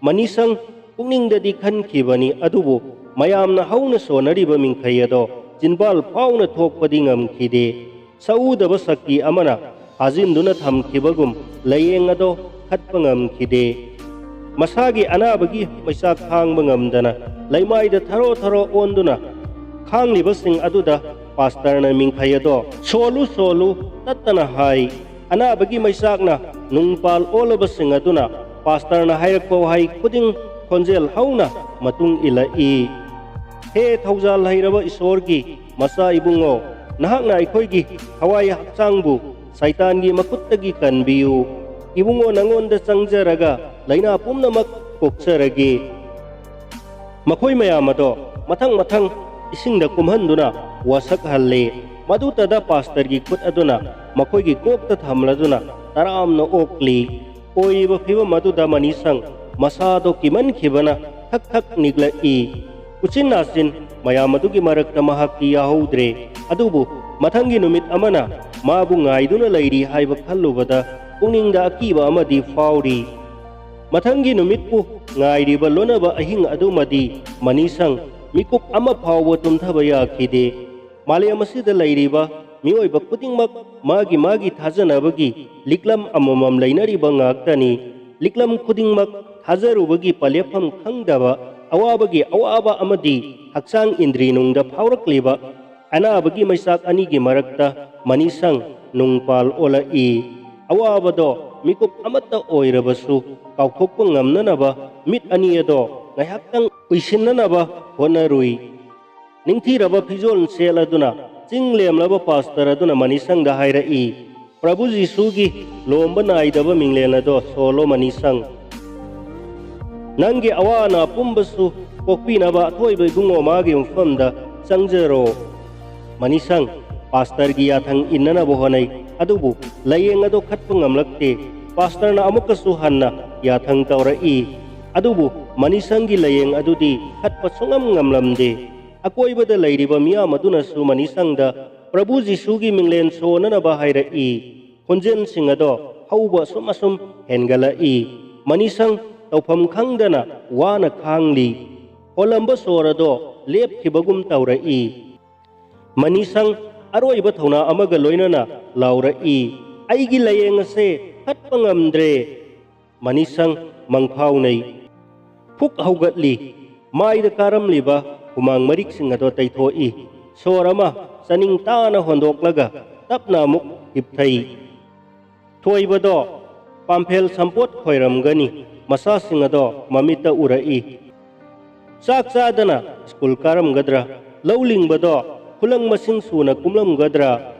ꯃꯅꯤꯁꯪ ꯄꯨꯛꯅꯤꯡꯗꯗꯤ ꯈꯟꯈꯤꯕꯅꯤ, ꯑꯗꯨꯕꯨ ꯃꯌꯥꯝꯅ ꯍꯧꯅ ꯁꯣꯟꯅꯔꯤꯕ ꯃꯤꯡꯈꯩ ꯑꯗꯣ ꯆꯤꯟꯕꯥꯜ ꯐꯥꯎꯅ ꯊꯣꯛꯄꯗꯤ ꯉꯝꯈꯤꯗꯦ꯫ ꯁꯛꯎꯗꯕ ꯁꯛꯇꯤ ꯑꯃꯅ ꯐꯥꯖꯤꯟꯗꯨꯅ ꯊꯝꯈꯤꯕꯒꯨꯝ ꯂꯥꯏꯌꯦꯡ ꯑꯗꯣ ꯈꯠꯄ ꯉꯝꯈꯤꯗꯦ꯫ ꯃꯁꯥꯒꯤ ꯑꯅꯥꯕꯒꯤ ꯃꯩꯆꯥꯛ ꯈꯥꯡꯕ ꯉꯝꯗꯅ ꯂꯩꯃꯥꯏꯗ ꯊꯔꯣ ꯊꯔꯣ ꯑꯣꯟꯗꯨꯅ ꯈꯥꯡꯂꯤꯕꯁꯤꯡ ꯑꯗꯨꯗ ꯄꯥꯁꯇꯔꯅ ꯃꯤꯡꯈꯩ ꯑꯗꯣ "ꯁꯣꯜꯂꯨ, ꯁꯣꯜꯂꯨ" ꯇꯠꯇꯅ ꯍꯥꯏ꯫ ꯑꯅꯥꯕꯒꯤ ꯃꯩꯆꯥꯛꯅ ꯅꯨꯡꯄꯥꯜ ꯑꯣꯜꯂꯕꯁꯤꯡ ꯑꯗꯨꯅ ꯄꯥꯁꯇꯔꯅ ꯍꯥꯏꯔꯛꯄ ꯋꯥꯍꯩ ꯈꯨꯗꯤꯡ ꯈꯣꯟꯖꯦꯜ ꯍꯧꯅ ꯃꯇꯨꯡ ꯏꯜꯂꯛꯏ꯫ ꯍꯦ ꯊꯧꯖꯥꯜ ꯍꯩꯔꯕ ꯏꯁꯣꯔꯒꯤ ꯃꯆꯥ ꯏꯕꯨꯡꯉꯣ, ꯅꯍꯥꯛꯅ ꯑꯩꯈꯣꯏꯒꯤ ꯊꯋꯥꯏ ꯍꯛꯆꯥꯡꯕꯨ ꯁꯩꯇꯥꯟꯒꯤ ꯃꯈꯨꯠꯇꯒꯤ ꯀꯟꯕꯤꯌꯨ꯫ ꯏꯕꯨꯡꯉꯣ, ꯅꯉꯣꯟꯗ ꯆꯪꯖꯔꯒ ꯂꯥꯏꯅꯥ ꯄꯨꯝꯅꯃꯛ ꯀꯣꯛꯆꯔꯒꯦ꯫ ꯃꯈꯣꯏ ꯃꯌꯥꯝ ꯑꯗꯣ ꯃꯊꯪ ꯃꯊꯪ ꯏꯁꯤꯡꯗ ꯀꯨꯝꯍꯟꯗꯨꯅ ꯋꯥꯁꯛꯍꯜꯂꯤ꯫ ꯃꯗꯨꯇꯗ ꯄꯥꯁꯇꯔꯒꯤ ꯈꯨꯠ ꯑꯗꯨꯅ ꯃꯈꯣꯏꯒꯤ ꯀꯣꯛꯇ ꯊꯝꯂꯗꯨꯅ ꯇꯔꯥꯝꯅ ꯑꯣꯛꯂꯤ꯫ ꯑꯣꯏꯔꯤꯕ ꯐꯤꯚꯝ ꯑꯗꯨꯗ ꯃꯅꯤꯁꯪ ꯃꯁꯥꯗꯣ ꯀꯤꯃꯟꯈꯤꯕꯅ ꯊꯛ ꯊꯛ ꯅꯤꯛꯂꯛꯏ꯫ ꯎꯆꯤꯟ ꯅꯥꯆꯤꯟ ꯃꯌꯥꯝ ꯑꯗꯨꯒꯤ ꯃꯔꯛꯇ ꯃꯍꯥꯛꯇꯤ ꯌꯥꯍꯧꯗ꯭ꯔꯦ꯫ ꯑꯗꯨꯕꯨ ꯃꯊꯪꯒꯤ ꯅꯨꯃꯤꯠ ꯑꯃꯅ ꯃꯥꯕꯨ ꯉꯥꯏꯗꯨꯅ ꯂꯩꯔꯤ ꯍꯥꯏꯕ ꯈꯜꯂꯨꯕꯗ ꯄꯨꯛꯅꯤꯡꯗ ꯑꯀꯤꯕ ꯑꯃꯗꯤ ꯐꯥꯎꯔꯤ꯫ ꯃꯊꯪꯒꯤ ꯅꯨꯃꯤꯠꯄꯨ ꯉꯥꯏꯔꯤꯕ ꯂꯣꯟꯅꯕ ꯑꯍꯤꯡ ꯑꯗꯨꯃꯗꯤ ꯃꯅꯤꯁꯪ ꯃꯤꯀꯨꯞ ꯑꯃ ꯐꯥꯎꯕ ꯇꯨꯝꯊꯕ ꯌꯥꯈꯤꯗꯦ꯫ ꯃꯥꯂꯦꯝ ꯑꯁꯤꯗ ꯂꯩꯔꯤꯕ ꯃꯤꯑꯣꯏꯕ ꯈꯨꯗꯤꯡꯃꯛ ꯃꯥꯒꯤ ꯃꯥꯒꯤ ꯊꯥꯖꯅꯕꯒꯤ ꯂꯤꯛꯂꯝ ꯑꯃꯃꯝ ꯂꯩꯅꯔꯤꯕ ꯉꯥꯛꯇꯅꯤ꯫ ꯂꯤꯛꯂꯝ ꯈꯨꯗꯤꯡꯃꯛ ꯊꯥꯖꯔꯨꯕꯒꯤ ꯄꯂꯦꯞꯐꯝ ꯈꯪꯗꯕ ꯑꯋꯥꯕꯒꯤ ꯑꯋꯥꯕ ꯑꯃꯗꯤ ꯍꯛꯆꯥꯡ ꯏꯟꯗ꯭ꯔꯤ ꯅꯨꯡꯗ ꯐꯥꯎꯔꯛꯂꯤꯕ ꯑꯅꯥꯕꯒꯤ ꯃꯩꯆꯥꯛ ꯑꯅꯤꯒꯤ ꯃꯔꯛꯇ ꯃꯅꯤꯁꯪ ꯅꯨꯡꯄꯥꯜ ꯑꯣꯜꯂꯛꯏ꯫ ꯑꯋꯥꯕꯗꯣ ꯃꯤꯀꯨꯞ ꯑꯃꯠꯇ ꯑꯣꯏꯔꯕꯁꯨ ꯀꯥꯎꯊꯣꯛꯄ ꯉꯝꯅꯅꯕ ꯃꯤꯠ ꯑꯅꯤ ꯑꯗꯣ ꯉꯥꯏꯍꯥꯛꯇꯪ ꯎꯏꯁꯤꯟꯅꯅꯕ ꯍꯣꯠꯅꯔꯨꯏ꯫ ꯅꯤꯡꯊꯤꯔꯕ ꯐꯤꯖꯣꯜ ꯁꯦꯠꯂꯗꯨꯅ ꯆꯤꯡ ꯂꯦꯝꯂꯕ ꯄꯥꯁꯇꯔ ꯑꯗꯨꯅ ꯃꯅꯤꯁꯪꯗ ꯍꯥꯏꯔꯛꯏ, "ꯄ꯭ꯔꯚꯨ ꯖꯤꯁꯨꯒꯤ ꯂꯣꯝꯕ ꯅꯥꯏꯗꯕ ꯃꯤꯡꯂꯦꯟ ꯑꯗꯣ ꯁꯣꯜꯂꯣ ꯃꯅꯤꯁꯪ꯫ ꯅꯪꯒꯤ ꯑꯋꯥ ꯑꯅꯥ ꯄꯨꯝꯕꯁꯨ ꯀꯣꯛꯄꯤꯅꯕ ꯑꯊꯣꯏꯕ ꯏꯕꯨꯡꯉꯣ ꯃꯥꯒꯤ ꯃꯐꯝꯗ ꯆꯪꯖꯔꯣ꯫" ꯃꯅꯤꯁꯪ ꯄꯥꯁꯇꯔꯒꯤ ꯌꯥꯊꯪ ꯏꯟꯅꯅꯕ ꯍꯣꯠꯅꯩ, ꯑꯗꯨꯕꯨ ꯂꯥꯏꯌꯦꯡ ꯑꯗꯨ ꯈꯠꯄ ꯉꯝꯂꯛꯇꯦ꯫ ꯄꯥꯁꯇꯔꯅ ꯑꯃꯨꯛꯀꯁꯨ ꯍꯟꯅ ꯌꯥꯊꯪ ꯇꯧꯔꯛꯏ, ꯑꯗꯨꯕꯨ ꯃꯅꯤꯁꯪꯒꯤ ꯂꯥꯏꯌꯦꯡ ꯑꯗꯨꯗꯤ ꯈꯠꯄ ꯁꯨꯡꯉꯝ ꯉꯝꯂꯝꯗꯦ꯫ ꯑꯀꯣꯏꯕꯗ ꯂꯩꯔꯤꯕ ꯃꯤꯌꯥꯝ ꯑꯗꯨꯅꯁꯨ ꯃꯅꯤꯁꯪꯗ ꯄ꯭ꯔꯚꯨ ꯖꯤꯁꯨꯒꯤ ꯃꯤꯡꯂꯦꯟ ꯁꯣꯟꯅꯅꯕ ꯍꯥꯏꯔꯛꯏ꯫ ꯈꯣꯟꯖꯦꯜꯁꯤꯡ ꯑꯗꯣ ꯍꯧꯕ ꯑꯁꯨꯝ ꯑꯁꯨꯝ ꯍꯦꯟꯒꯠꯂꯛꯏ꯫ ꯃꯅꯤꯁꯪ ꯇꯧꯐꯝ ꯈꯪꯗꯅ ꯋꯥꯅ ꯈꯥꯡꯂꯤ꯫ ꯍꯣꯜꯂꯝꯕ ꯁꯣꯔ ꯑꯗꯣ ꯂꯦꯞꯈꯤꯕꯒꯨꯝ ꯇꯧꯔꯛꯏ꯫ ꯃꯅꯤꯁꯪ ꯑꯔꯣꯏꯕ ꯊꯧꯅꯥ ꯑꯃꯒ ꯂꯣꯏꯅꯅ ꯂꯥꯎꯔꯛꯏ, "ꯑꯩꯒꯤ ꯂꯥꯏꯌꯦꯡ ꯑꯁꯦ ꯈꯠꯄ ꯉꯝꯗ꯭ꯔꯦ!" ꯃꯅꯤꯁꯪ ꯃꯪꯐꯥꯎꯅꯩ꯫ ꯐꯨꯛ ꯍꯧꯒꯠꯂꯤ꯫ ꯃꯥꯏꯗ ꯀꯥꯔꯝꯂꯤꯕ ꯍꯨꯃꯥꯡ ꯃꯔꯤꯛꯁꯤꯡ ꯑꯗꯣ ꯇꯩꯊꯣꯛꯏ꯫ ꯁꯣꯔ ꯑꯃ ꯆꯥꯅꯤꯡ ꯇꯥꯅ ꯍꯣꯟꯗꯣꯛꯂꯒ ꯇꯞꯅ ꯑꯃꯨꯛ ꯍꯤꯞꯊꯩ꯫ ꯊꯣꯏꯕꯗꯣ ꯄꯥꯝꯐꯦꯜ ꯁꯝꯄꯣꯠ ꯈꯣꯏꯔꯝꯒꯅꯤ꯫ ꯃꯆꯥꯁꯤꯡ ꯑꯗꯣ ꯃꯃꯤꯠꯇ ꯎꯔꯛꯏ꯫ ꯆꯥꯛ ꯆꯥꯗꯅ ꯁ꯭ꯀꯨꯜ ꯀꯥꯔꯝꯒꯗ꯭ꯔꯥ? ꯂꯧ ꯂꯤꯡꯕꯗꯣ ꯈꯨꯂꯪ ꯃꯁꯤꯡ ꯁꯨꯅ ꯀꯨꯝꯂꯝꯒꯗ꯭ꯔꯥ?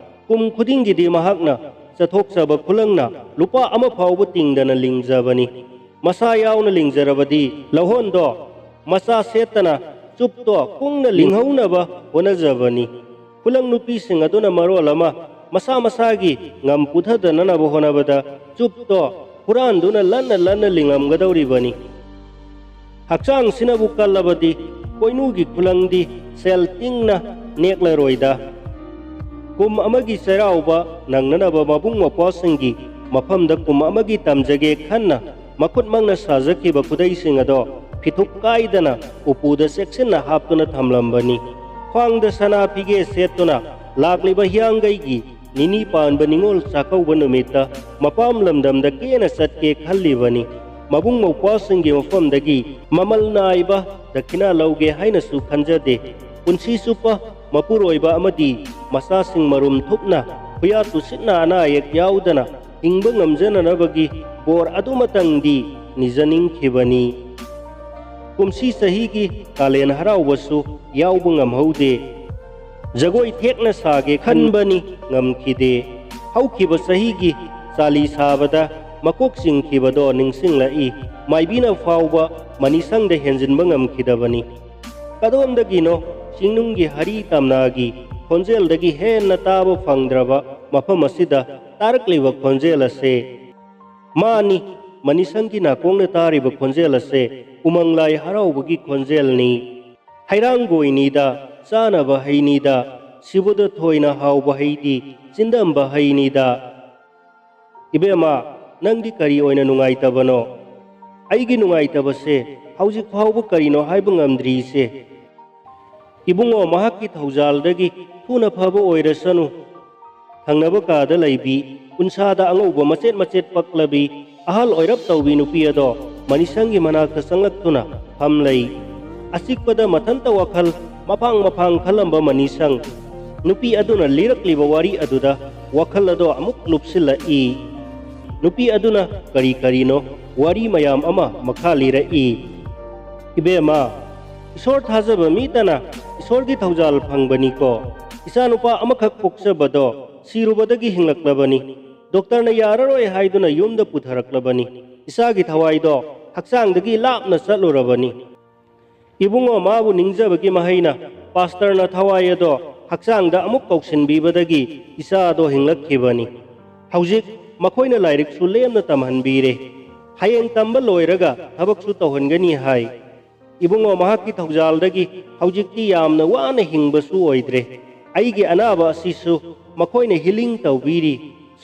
ꯀꯨꯝ ꯈꯨꯗꯤꯡꯒꯤꯗꯤ ꯃꯍꯥꯛꯅ ꯆꯠꯊꯣꯛꯆꯕ ꯈꯨꯂꯪꯅ ꯂꯨꯄꯥ ꯑꯃ ꯐꯥꯎꯕ ꯇꯤꯡꯗꯅ ꯂꯤꯡꯖꯕꯅꯤ꯫ ꯃꯆꯥ ꯌꯥꯎꯅ ꯂꯤꯡꯖꯔꯕꯗꯤ ꯂꯧꯍꯣꯟꯗꯣ ꯃꯆꯥ ꯁꯦꯠꯇꯅ ꯆꯨꯞꯇꯣ ꯀꯨꯡꯅ ꯂꯤꯡꯍꯧꯅꯕ ꯍꯣꯠꯅꯖꯕꯅꯤ꯫ ꯈꯨꯂꯪ ꯅꯨꯄꯤꯁꯤꯡ ꯑꯗꯨꯅ ꯃꯔꯣꯜ ꯑꯃ ꯃꯁꯥ ꯃꯁꯥꯒꯤ ꯉꯝ ꯄꯨꯊꯗꯅꯅꯕ ꯍꯣꯠꯅꯕꯗ ꯆꯨꯞꯇꯣ ꯍꯨꯔꯥꯟꯗꯨꯅ ꯂꯟꯅ ꯂꯟꯅ ꯂꯤꯡꯂꯝꯒꯗꯧꯔꯤꯕꯅꯤ꯫ ꯍꯛꯆꯥꯡꯁꯤꯅꯕꯨ ꯀꯜꯂꯕꯗꯤ ꯄꯣꯏꯅꯨꯒꯤ ꯈꯨꯂꯪꯗꯤ ꯁꯦꯜ ꯇꯤꯡꯅ ꯅꯦꯛꯂꯔꯣꯏꯗ꯫ ꯀꯨꯝ ꯑꯃꯒꯤ ꯆꯩꯔꯥꯎꯕ ꯅꯪꯅꯅꯕ ꯃꯕꯨꯡ ꯃꯧꯄ꯭ꯋꯥꯁꯤꯡꯒꯤ ꯃꯐꯝꯗ ꯀꯨꯝ ꯑꯃꯒꯤ ꯇꯝꯖꯒꯦ ꯈꯟꯅ ꯃꯈꯨꯠꯃꯛꯅ ꯁꯥꯖꯈꯤꯕ ꯈꯨꯗꯩꯁꯤꯡ ꯑꯗꯣ ꯐꯤꯊꯨꯞ ꯀꯥꯏꯗꯅ ꯎꯄꯨꯗ ꯆꯦꯛꯁꯤꯟꯅ ꯍꯥꯞꯇꯨꯅ ꯊꯝꯂꯝꯕꯅꯤ꯫ ꯈ꯭ꯋꯥꯡꯗ ꯁꯅꯥ ꯐꯤꯒꯦ ꯁꯦꯠꯇꯨꯅ ꯂꯥꯛꯂꯤꯕ ꯍꯤꯌꯥꯡꯒꯩꯒꯤ ꯅꯤꯅꯤ ꯄꯥꯟꯕ ꯅꯤꯉꯣꯜ ꯆꯥꯛꯀꯧꯕ ꯅꯨꯃꯤꯠꯇ ꯃꯄꯥꯝ ꯂꯝꯗꯝꯗ ꯀꯦꯅ ꯆꯠꯀꯦ ꯈꯜꯂꯤꯕꯅꯤ꯫ ꯃꯕꯨꯡ ꯃꯧꯄ꯭ꯋꯥꯁꯤꯡꯒꯤ ꯃꯐꯝꯗꯒꯤ ꯃꯃꯜ ꯅꯥꯏꯕ ꯗꯈꯤꯅꯥ ꯂꯧꯒꯦ ꯍꯥꯏꯅꯁꯨ ꯈꯟꯖꯗꯦ꯫ ꯄꯨꯟꯁꯤ ꯆꯨꯞꯄ ꯃꯄꯨꯔꯣꯏꯕ ꯑꯃꯗꯤ ꯃꯆꯥꯁꯤꯡ ꯃꯔꯨꯝ ꯊꯨꯞꯅ ꯍꯨꯌꯥ ꯇꯨꯁꯤꯠꯅ ꯑꯅꯥ ꯑꯌꯦꯛ ꯌꯥꯎꯗꯅ ꯍꯤꯡꯕ ꯉꯝꯖꯅꯅꯕꯒꯤ ꯕꯣꯔ ꯑꯗꯨꯃꯇꯪꯗꯤ ꯅꯤꯖꯅꯤꯡꯈꯤꯕꯅꯤ꯫ ꯀꯨꯝꯁꯤ ꯆꯍꯤꯒꯤ ꯀꯥꯂꯦꯟ ꯍꯔꯥꯎꯕꯁꯨ ꯌꯥꯎꯕ ꯉꯝꯍꯧꯗꯦ꯫ ꯖꯒꯣꯏ ꯊꯦꯛꯅ ꯁꯥꯒꯦ ꯈꯟꯕꯅꯤ, ꯉꯝꯈꯤꯗꯦ꯫ ꯍꯧꯈꯤꯕ ꯆꯍꯤꯒꯤ ꯆꯥꯂꯤ ꯁꯥꯕꯗ ꯃꯀꯣꯛ ꯆꯤꯡꯈꯤꯕꯗꯣ ꯅꯤꯡꯁꯤꯡꯂꯛꯏ꯫ ꯃꯥꯏꯕꯤꯅ ꯐꯥꯎꯕ ꯃꯅꯤꯁꯪꯗ ꯍꯦꯟꯖꯤꯟꯕ ꯉꯝꯈꯤꯗꯕꯅꯤ꯫ ꯀꯗꯣꯝꯗꯒꯤꯅꯣ ꯆꯤꯡꯅꯨꯡꯒꯤ ꯍꯔꯤ ꯇꯝꯅꯥꯒꯤ ꯈꯣꯟꯖꯦꯜꯗꯒꯤ ꯍꯦꯟꯅ ꯇꯥꯕ ꯐꯪꯗ꯭ꯔꯕ ꯃꯐꯝ ꯑꯁꯤꯗ ꯇꯥꯔꯛꯂꯤꯕ ꯈꯣꯟꯖꯦꯜ ꯑꯁꯦ꯫ ꯃꯥꯅꯤ, ꯃꯅꯤꯁꯪꯒꯤ ꯅꯥꯀꯣꯡꯅ ꯇꯥꯔꯤꯕ ꯈꯣꯟꯖꯦꯜ ꯑꯁꯦ ꯎꯃꯪ ꯂꯥꯏ ꯍꯔꯥꯎꯕꯒꯤ ꯈꯣꯟꯖꯦꯜꯅꯤ꯫ ꯍꯩꯔꯥꯡꯒꯣꯏꯅꯤꯗ, ꯆꯥꯅꯕ ꯍꯩꯅꯤꯗ, ꯁꯤꯕꯨꯗ ꯊꯣꯏꯅ ꯍꯥꯎꯕ ꯍꯩꯗꯤ ꯆꯤꯟꯗꯝꯕ ꯍꯩꯅꯤꯗ꯫ ꯏꯕꯦꯝꯃ, ꯅꯪꯗꯤ ꯀꯔꯤ ꯑꯣꯏꯅ ꯅꯨꯡꯉꯥꯏꯇꯕꯅꯣ? ꯑꯩꯒꯤ ꯅꯨꯡꯉꯥꯏꯇꯕꯁꯦ ꯍꯧꯖꯤꯛ ꯐꯥꯎꯕ ꯀꯔꯤꯅꯣ ꯍꯥꯏꯕ ꯉꯝꯗ꯭ꯔꯤꯁꯦ꯫ ꯏꯕꯨꯡꯉꯣ, ꯃꯍꯥꯛꯀꯤ ꯊꯧꯖꯥꯜꯗꯒꯤ ꯊꯨꯅ ꯐꯕ ꯑꯣꯏꯔꯁꯅꯨ꯫ ꯊꯪꯅꯕ ꯀꯥꯗ ꯂꯩꯕꯤ, ꯎꯟꯁꯥꯗ ꯑꯉꯧꯕ ꯃꯆꯦꯠ ꯃꯆꯦꯠ ꯄꯛꯂꯕꯤ, ꯑꯍꯜ ꯑꯣꯏꯔꯞ ꯇꯧꯕꯤ ꯅꯨꯄꯤ ꯑꯗꯣ ꯃꯅꯤꯁꯪꯒꯤ ꯃꯅꯥꯛꯇ ꯆꯪꯂꯛꯇꯨꯅ ꯐꯝꯂꯩ꯫ ꯑꯆꯤꯛꯄꯗ ꯃꯊꯟꯇ ꯋꯥꯈꯜ ꯃꯐꯥꯡ ꯃꯐꯥꯡ ꯈꯜꯂꯝꯕ ꯃꯅꯤꯁꯪ, ꯅꯨꯄꯤ ꯑꯗꯨꯅ ꯂꯤꯔꯛꯂꯤꯕ ꯋꯥꯔꯤ ꯑꯗꯨꯗ ꯋꯥꯈꯜ ꯑꯗꯣ ꯑꯃꯨꯛ ꯂꯨꯞꯁꯤꯜꯂꯛꯏ꯫ ꯅꯨꯄꯤ ꯑꯗꯨꯅ ꯀꯔꯤ ꯀꯔꯤꯅꯣ ꯋꯥꯔꯤ ꯃꯌꯥꯝ ꯑꯃ ꯃꯈꯥ ꯂꯤꯔꯛꯏ꯫ ꯏꯕꯦꯝꯃ, ꯏꯁꯣꯔ ꯊꯥꯖꯕ ꯃꯤꯇꯅ ꯏꯁꯣꯔꯒꯤ ꯊꯧꯖꯥꯜ ꯐꯪꯕꯅꯤꯀꯣ꯫ ꯏꯆꯥꯅꯨꯄꯥ ꯑꯃꯈꯛ ꯄꯣꯛꯆꯕꯗꯣ ꯁꯤꯔꯨꯕꯗꯒꯤ ꯍꯤꯡꯂꯛꯂꯕꯅꯤ꯫ ꯗꯣꯛꯇꯔꯅ ꯌꯥꯔꯔꯣꯏ ꯍꯥꯏꯗꯨꯅ ꯌꯨꯝꯗ ꯄꯨꯊꯔꯛꯂꯕꯅꯤ꯫ ꯏꯆꯥꯒꯤ ꯊꯋꯥꯏꯗꯣ ꯍꯛꯆꯥꯡꯗꯒꯤ ꯂꯥꯞꯅ ꯆꯠꯂꯨꯔꯕꯅꯤ꯫ ꯏꯕꯨꯡꯉꯣ ꯃꯥꯕꯨ ꯅꯤꯡꯖꯕꯒꯤ ꯃꯍꯩꯅ ꯄꯥꯁꯇꯔꯅ ꯊꯋꯥꯏ ꯑꯗꯣ ꯍꯛꯆꯥꯡꯗ ꯑꯃꯨꯛ ꯀꯧꯁꯤꯟꯕꯤꯕꯗꯒꯤ ꯏꯆꯥ ꯑꯗꯣ ꯍꯤꯡꯂꯛꯈꯤꯕꯅꯤ꯫ ꯍꯧꯖꯤꯛ ꯃꯈꯣꯏꯅ ꯂꯥꯏꯔꯤꯛꯁꯨ ꯂꯦꯝꯅ ꯇꯝꯍꯟꯕꯤꯔꯦ꯫ ꯍꯌꯦꯡ ꯇꯝꯕ ꯂꯣꯏꯔꯒ ꯊꯕꯛꯁꯨ ꯇꯧꯍꯟꯒꯅꯤ ꯍꯥꯏ꯫ ꯏꯕꯨꯡꯉꯣ ꯃꯍꯥꯛꯀꯤ ꯊꯧꯖꯥꯜꯗꯒꯤ ꯍꯧꯖꯤꯛꯇꯤ ꯌꯥꯝꯅ ꯋꯥꯅ ꯍꯤꯡꯕꯁꯨ ꯑꯣꯏꯗ꯭ꯔꯦ꯫ ꯑꯩꯒꯤ ꯑꯅꯥꯕ ꯑꯁꯤꯁꯨ ꯃꯈꯣꯏꯅ ꯍꯤꯂꯤꯡ ꯇꯧꯕꯤꯔꯤ꯫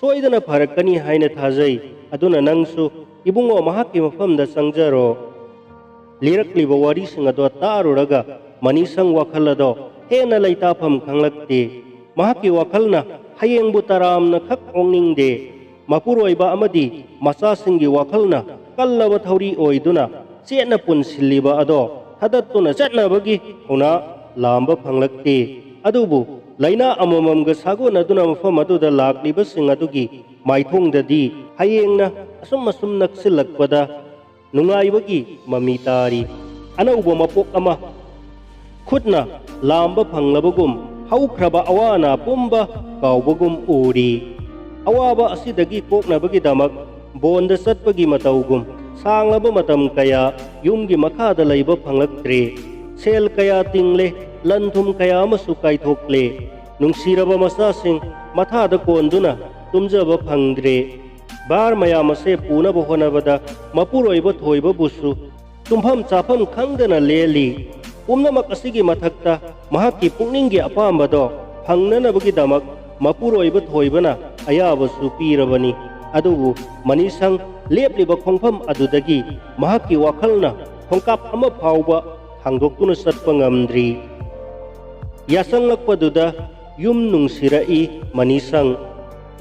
ꯁꯣꯏꯗꯅ ꯐꯔꯛꯀꯅꯤ ꯍꯥꯏꯅ ꯊꯥꯖꯩ꯫ ꯑꯗꯨꯅ ꯅꯪꯁꯨ ꯏꯕꯨꯡꯉꯣ ꯃꯍꯥꯛꯀꯤ ꯃꯐꯝꯗ ꯆꯪꯖꯔꯣ꯫ ꯂꯤꯔꯛꯂꯤꯕ ꯋꯥꯔꯤꯁꯤꯡ ꯑꯗꯣ ꯇꯥꯔꯨꯔꯒ ꯃꯅꯤꯁꯪ ꯋꯥꯈꯜ ꯑꯗꯣ ꯍꯦꯟꯅ ꯂꯩꯇꯥꯐꯝ ꯈꯪꯂꯛꯇꯦ꯫ ꯃꯍꯥꯛꯀꯤ ꯋꯥꯈꯜꯅ ꯍꯌꯦꯡꯕꯨ ꯇꯔꯥꯝꯅ ꯈꯛ ꯑꯣꯛꯅꯤꯡꯗꯦ꯫ ꯃꯄꯨꯔꯣꯏꯕ ꯑꯃꯗꯤ ꯃꯆꯥꯁꯤꯡꯒꯤ ꯋꯥꯈꯜꯅ ꯀꯜꯂꯕ ꯊꯧꯔꯤ ꯑꯣꯏꯗꯨꯅ ꯆꯦꯠꯅ ꯄꯨꯟꯁꯤꯜꯂꯤꯕ ꯑꯗꯣ ꯊꯥꯗꯠꯇꯨꯅ ꯆꯠꯅꯕꯒꯤ ꯊꯧꯅꯥ ꯂꯥꯝꯕ ꯐꯪꯂꯛꯇꯦ꯫ ꯑꯗꯨꯕꯨ ꯂꯥꯏꯅꯥ ꯑꯃꯃꯝꯒ ꯁꯥꯒꯣꯟꯅꯗꯨꯅ ꯃꯐꯝ ꯑꯗꯨꯗ ꯂꯥꯛꯂꯤꯕꯁꯤꯡ ꯑꯗꯨꯒꯤ ꯃꯥꯏꯊꯣꯡꯗꯗꯤ ꯍꯌꯦꯡꯅ ꯑꯁꯨꯝ ꯑꯁꯨꯝ ꯅꯛꯁꯤꯜꯂꯛꯄꯗ ꯅꯨꯡꯉꯥꯏꯕꯒꯤ ꯃꯃꯤ ꯇꯥꯔꯤ꯫ ꯑꯅꯧꯕ ꯃꯄꯣꯛ ꯑꯃ ꯈꯨꯠꯅ ꯂꯥꯝꯕ ꯐꯪꯂꯕꯒꯨꯝ, ꯍꯧꯈ꯭ꯔꯕ ꯑꯋꯥ ꯑꯅꯥ ꯄꯨꯝꯕ ꯀꯥꯎꯕꯒꯨꯝ ꯎꯔꯤ꯫ ꯑꯋꯥꯕ ꯑꯁꯤꯗꯒꯤ ꯀꯣꯛꯅꯕꯒꯤꯗꯃꯛ ꯕꯣꯟꯗ ꯆꯠꯄꯒꯤ ꯃꯇꯧꯒꯨꯝ, ꯁꯥꯡꯂꯕ ꯃꯇꯝ ꯀꯌꯥ ꯌꯨꯝꯒꯤ ꯃꯈꯥꯗ ꯂꯩꯕ ꯐꯪꯂꯛꯇ꯭ꯔꯦ꯫ ꯁꯦꯜ ꯀꯌꯥ ꯇꯤꯡꯂꯦ, ꯂꯟ ꯊꯨꯝ ꯀꯌꯥ ꯑꯃꯁꯨ ꯀꯥꯏꯊꯣꯛꯂꯦ꯫ ꯅꯨꯡꯁꯤꯔꯕ ꯃꯆꯥꯁꯤꯡ ꯃꯊꯥꯗ ꯀꯣꯟꯗꯨꯅ ꯇꯨꯝꯖꯕ ꯐꯪꯗ꯭ꯔꯦ꯫ ꯚꯥꯔ ꯃꯌꯥꯝ ꯑꯁꯦ ꯄꯨꯅꯕ ꯍꯣꯠꯅꯕꯗ ꯃꯄꯨꯔꯣꯏꯕ ꯊꯣꯏꯕꯕꯨꯁꯨ ꯇꯨꯝꯐꯝ ꯆꯥꯐꯝ ꯈꯪꯗꯅ ꯂꯦꯜꯂꯤ꯫ ꯄꯨꯝꯅꯃꯛ ꯑꯁꯤꯒꯤ ꯃꯊꯛꯇ ꯃꯍꯥꯛꯀꯤ ꯄꯨꯛꯅꯤꯡꯒꯤ ꯑꯄꯥꯝꯕꯗꯣ ꯐꯪꯅꯅꯕꯒꯤꯗꯃꯛ ꯃꯄꯨꯔꯣꯏꯕ ꯊꯣꯏꯕꯅ ꯑꯌꯥꯕꯁꯨ ꯄꯤꯔꯕꯅꯤ꯫ ꯑꯗꯨꯕꯨ ꯃꯅꯤꯁꯪ ꯂꯦꯞꯂꯤꯕ ꯈꯣꯡꯐꯝ ꯑꯗꯨꯗꯒꯤ ꯃꯍꯥꯛꯀꯤ ꯋꯥꯈꯜꯅ ꯈꯣꯡꯀꯥꯞ ꯑꯃ ꯐꯥꯎꯕ ꯊꯥꯡꯗꯣꯛꯇꯨꯅ ꯆꯠꯄ ꯉꯝꯗ꯭ꯔꯤ꯫ ꯌꯥꯆꯪꯂꯛꯄꯗꯨꯗ ꯌꯨꯝ ꯅꯨꯡꯁꯤꯔꯛꯏ ꯃꯅꯤꯁꯪ꯫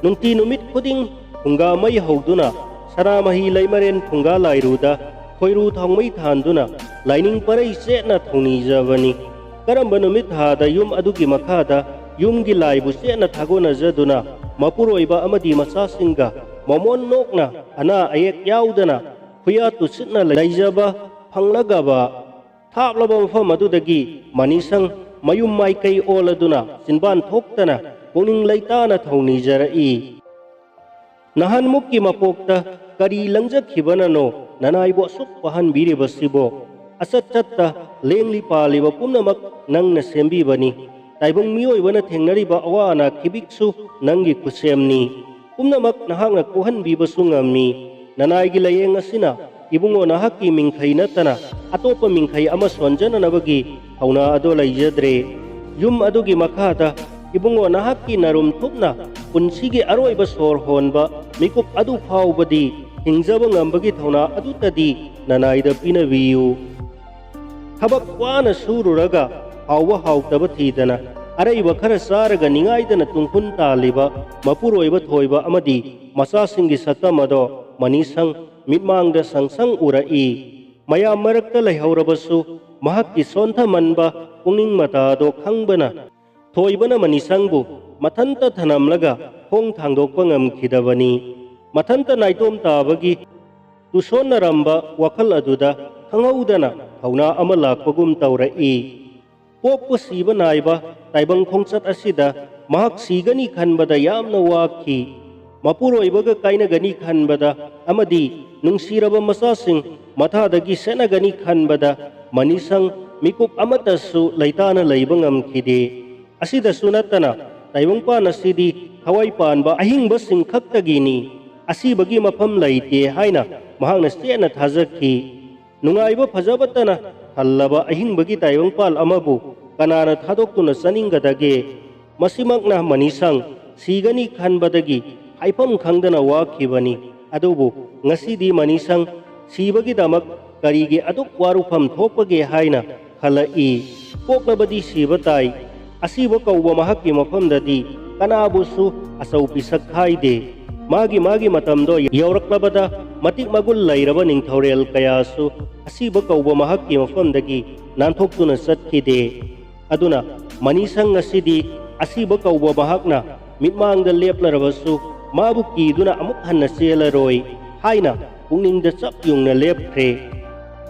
ꯅꯨꯡꯇꯤ ꯅꯨꯃꯤꯠ ꯈꯨꯗꯤꯡ ꯐꯨꯡꯒꯥ ꯃꯩ ꯍꯧꯗꯨꯅ ꯁꯅꯥꯃꯍꯤ ꯂꯩꯃꯔꯦꯟ ꯐꯨꯡꯒꯥ ꯂꯥꯏꯔꯨꯗ ꯈꯣꯏꯔꯨ ꯊꯥꯎꯃꯩ ꯊꯥꯟꯗꯨꯅ ꯂꯥꯏꯅꯤꯡ ꯄꯔꯩ ꯆꯦꯠꯅ ꯊꯧꯅꯤꯖꯕꯅꯤ꯫ ꯀꯔꯝꯕ ꯅꯨꯃꯤꯠ ꯊꯥꯗ ꯌꯨꯝ ꯑꯗꯨꯒꯤ ꯃꯈꯥꯗ ꯌꯨꯝꯒꯤ ꯂꯥꯏꯕꯨ ꯆꯦꯠꯅ ꯊꯥꯒꯣꯟꯅꯖꯗꯨꯅ ꯃꯄꯨꯔꯣꯏꯕ ꯑꯃꯗꯤ ꯃꯆꯥꯁꯤꯡꯒ ꯃꯃꯣꯟ ꯅꯣꯛꯅ ꯑꯅꯥ ꯑꯌꯦꯛ ꯌꯥꯎꯗꯅ ꯈꯨꯌꯥ ꯇꯨꯁꯤꯠꯅ ꯂꯩꯖꯕ ꯐꯪꯂꯒꯕ ꯊꯥꯞꯂꯕ ꯃꯐꯝ ꯑꯗꯨꯗꯒꯤ ꯃꯅꯤꯁꯪ ꯃꯌꯨꯝ ꯃꯥꯏꯀꯩ ꯑꯣꯜꯂꯗꯨꯅ ꯆꯤꯟꯕꯥꯟ ꯊꯣꯛꯇꯅ ꯄꯨꯛꯅꯤꯡ ꯂꯩꯇꯥꯅ ꯊꯧꯅꯤꯖꯔꯛꯏ꯫ ꯅꯍꯥꯟꯃꯨꯛꯀꯤ ꯃꯄꯣꯛꯇ ꯀꯔꯤ ꯂꯪꯖꯈꯤꯕꯅꯅꯣ ꯅꯅꯥꯏꯕꯨ ꯑꯁꯨꯛ ꯋꯥꯍꯟꯕꯤꯔꯤꯕꯁꯤꯕꯣ? ꯑꯆꯠ ꯆꯠꯇ ꯂꯦꯡꯂꯤ ꯄꯥꯜꯂꯤꯕ ꯄꯨꯝꯅꯃꯛ ꯅꯪꯅ ꯁꯦꯝꯕꯤꯕꯅꯤ꯫ ꯇꯥꯏꯕꯪ ꯃꯤꯑꯣꯏꯕꯅ ꯊꯦꯡꯅꯔꯤꯕ ꯑꯋꯥ ꯑꯅꯥ ꯈꯤꯕꯤꯛꯁꯨ ꯅꯪꯒꯤ ꯈꯨꯠꯁꯦꯝꯅꯤ꯫ ꯄꯨꯝꯅꯃꯛ ꯅꯍꯥꯛꯅ ꯀꯣꯛꯍꯟꯕꯤꯕꯁꯨ ꯉꯝꯃꯤ꯫ ꯅꯅꯥꯏꯒꯤ ꯂꯥꯌꯦꯡ ꯑꯁꯤꯅ ꯏꯕꯨꯡꯉꯣ ꯅꯍꯥꯛꯀꯤ ꯃꯤꯡꯈꯩ ꯅꯠꯇꯅ ꯑꯇꯣꯞꯄ ꯃꯤꯡꯈꯩ ꯑꯃ ꯁꯣꯟꯖꯅꯅꯕꯒꯤ ꯊꯧꯅꯥ ꯑꯗꯨ ꯂꯩꯖꯗ꯭ꯔꯦ꯫ ꯌꯨꯝ ꯑꯗꯨꯒꯤ ꯃꯈꯥꯗ ꯏꯕꯨꯡꯉꯣ ꯅꯍꯥꯛꯀꯤ ꯅꯔꯨꯝ ꯊꯨꯞꯅ ꯄꯨꯟꯁꯤꯒꯤ ꯑꯔꯣꯏꯕ ꯁꯣꯔ ꯍꯣꯟꯕ ꯃꯤꯀꯨꯞ ꯑꯗꯨ ꯐꯥꯎꯕꯗꯤ ꯍꯤꯡꯖꯕ ꯉꯝꯕꯒꯤ ꯊꯧꯅꯥ ꯑꯗꯨꯇꯗꯤ ꯅꯅꯥꯏꯗ ꯄꯤꯅꯕꯤꯌꯨ꯫ ꯊꯕꯛ ꯋꯥꯅ ꯁꯨꯔꯨꯔꯒ ꯍꯥꯎꯕ ꯍꯥꯎꯇꯕ ꯊꯤꯗꯅ ꯑꯔꯩꯕ ꯈꯔ ꯆꯥꯔꯒ ꯅꯤꯡꯉꯥꯏꯗꯅ ꯇꯨꯡꯈꯨꯟ ꯇꯥꯜꯂꯤꯕ ꯃꯄꯨꯔꯣꯏꯕ ꯊꯣꯏꯕ ꯑꯃꯗꯤ ꯃꯆꯥꯁꯤꯡꯒꯤ ꯁꯛꯇꯝ ꯑꯗꯣ ꯃꯅꯤꯁꯪ ꯃꯤꯠꯃꯥꯡꯗ ꯁꯪꯁꯪ ꯎꯔꯛꯏ꯫ ꯃꯌꯥꯝ ꯃꯔꯛꯇ ꯂꯩꯍꯧꯔꯕꯁꯨ ꯃꯍꯥꯛꯀꯤ ꯁꯣꯟꯊꯃꯟꯕ ꯄꯨꯛꯅꯤꯡ ꯃꯇꯥꯗꯣ ꯈꯪꯕꯅ ꯊꯣꯏꯕꯅ ꯃꯅꯤꯁꯪꯕꯨ ꯃꯊꯟꯇ ꯊꯅꯝꯂꯒ ꯈꯣꯡ ꯊꯥꯡꯗꯣꯛꯄ ꯉꯝꯈꯤꯗꯕꯅꯤ꯫ ꯃꯊꯟꯇ ꯅꯥꯏꯇꯣꯝ ꯇꯥꯕꯒꯤ ꯇꯨꯁꯣꯟꯅꯔꯝꯕ ꯋꯥꯈꯜ ꯑꯗꯨꯗ ꯈꯪꯍꯧꯗꯅ ꯊꯧꯅꯥ ꯑꯃ ꯂꯥꯛꯄꯒꯨꯝ ꯇꯧꯔꯛꯏ꯫ ꯄꯣꯛꯄ ꯁꯤꯕ ꯅꯥꯏꯕ ꯇꯥꯏꯕꯪ ꯈꯣꯡꯆꯠ ꯑꯁꯤꯗ ꯃꯍꯥꯛ ꯁꯤꯒꯅꯤ ꯈꯟꯕꯗ ꯌꯥꯝꯅ ꯋꯥꯈꯤ꯫ ꯃꯄꯨꯔꯣꯏꯕꯒ ꯀꯥꯏꯅꯒꯅꯤ ꯈꯟꯕꯗ ꯑꯃꯗꯤ ꯅꯨꯡꯁꯤꯔꯕ ꯃꯆꯥꯁꯤꯡ ꯃꯊꯥꯗꯒꯤ ꯁꯦꯠꯅꯒꯅꯤ ꯈꯟꯕꯗ ꯃꯅꯤꯁꯪ ꯃꯤꯀꯨꯞ ꯑꯃꯠꯇꯁꯨ ꯂꯩꯇꯥꯅ ꯂꯩꯕ ꯉꯝꯈꯤꯗꯦ꯫ ꯑꯁꯤꯗꯁꯨ ꯅꯠꯇꯅ ꯇꯥꯏꯕꯪꯄꯥꯟ ꯑꯁꯤꯗꯤ ꯊꯋꯥꯏ ꯄꯥꯟꯕ ꯑꯍꯤꯡꯕꯁꯤꯡ ꯈꯛꯇꯒꯤꯅꯤ, ꯑꯁꯤꯕꯒꯤ ꯃꯐꯝ ꯂꯩꯇꯦ ꯍꯥꯏꯅ ꯃꯍꯥꯛꯅ ꯆꯦꯠꯅ ꯊꯥꯖꯈꯤ꯫ ꯅꯨꯡꯉꯥꯏꯕ ꯐꯖꯕꯇꯅ ꯊꯜꯂꯕ ꯑꯍꯤꯡꯕꯒꯤ ꯇꯥꯏꯕꯪꯄꯥꯜ ꯑꯃꯕꯨ ꯀꯅꯥꯅ ꯊꯥꯗꯣꯛꯇꯨꯅ ꯆꯠꯅꯤꯡꯒꯗꯒꯦ? ꯃꯁꯤꯃꯛꯅ ꯃꯅꯤꯁꯪ ꯁꯤꯒꯅꯤ ꯈꯟꯕꯗꯒꯤ ꯍꯥꯏꯐꯝ ꯈꯪꯗꯅ ꯋꯥꯈꯤꯕꯅꯤ꯫ ꯑꯗꯨꯕꯨ ꯉꯁꯤꯗꯤ ꯃꯅꯤꯁꯪ ꯁꯤꯕꯒꯤꯗꯃꯛ ꯀꯔꯤꯒꯤ ꯑꯗꯨꯛ ꯋꯥꯔꯨꯐꯝ ꯊꯣꯛꯄꯒꯦ ꯍꯥꯏꯅ ꯈꯜꯂꯛꯏ꯫ ꯄꯣꯛꯂꯕꯗꯤ ꯁꯤꯕ ꯇꯥꯏ꯫ ꯑꯁꯤꯕ ꯀꯧꯕ ꯃꯍꯥꯛꯀꯤ ꯃꯐꯝꯗꯗꯤ ꯀꯅꯥꯕꯨꯁꯨ ꯑꯆꯧ ꯄꯤꯁꯛ ꯈꯥꯏꯗꯦ꯫ ꯃꯥꯒꯤ ꯃꯥꯒꯤ ꯃꯇꯝꯗꯣ ꯌꯧꯔꯛꯂꯕꯗ ꯃꯇꯤꯛ ꯃꯒꯨꯟ ꯂꯩꯔꯕ ꯅꯤꯡꯊꯧꯔꯦꯜ ꯀꯌꯥꯁꯨ ꯑꯁꯤꯕ ꯀꯧꯕ ꯃꯍꯥꯛꯀꯤ ꯃꯐꯝꯗꯒꯤ ꯅꯥꯟꯊꯣꯛꯇꯨꯅ ꯆꯠꯈꯤꯗꯦ꯫ ꯑꯗꯨꯅ ꯃꯅꯤꯁꯪ ꯑꯁꯤꯗꯤ ꯑꯁꯤꯕ ꯀꯧꯕ ꯃꯍꯥꯛꯅ ꯃꯤꯠꯃꯥꯡꯗ ꯂꯦꯞꯂꯔꯕꯁꯨ ꯃꯥꯕꯨ ꯀꯤꯗꯨꯅ ꯑꯃꯨꯛ ꯍꯟꯅ ꯆꯦꯜꯂꯔꯣꯏ ꯍꯥꯏꯅ ꯄꯨꯛꯅꯤꯡꯗ ꯆꯞ ꯌꯨꯡꯅ ꯂꯦꯞꯈ꯭ꯔꯦ꯫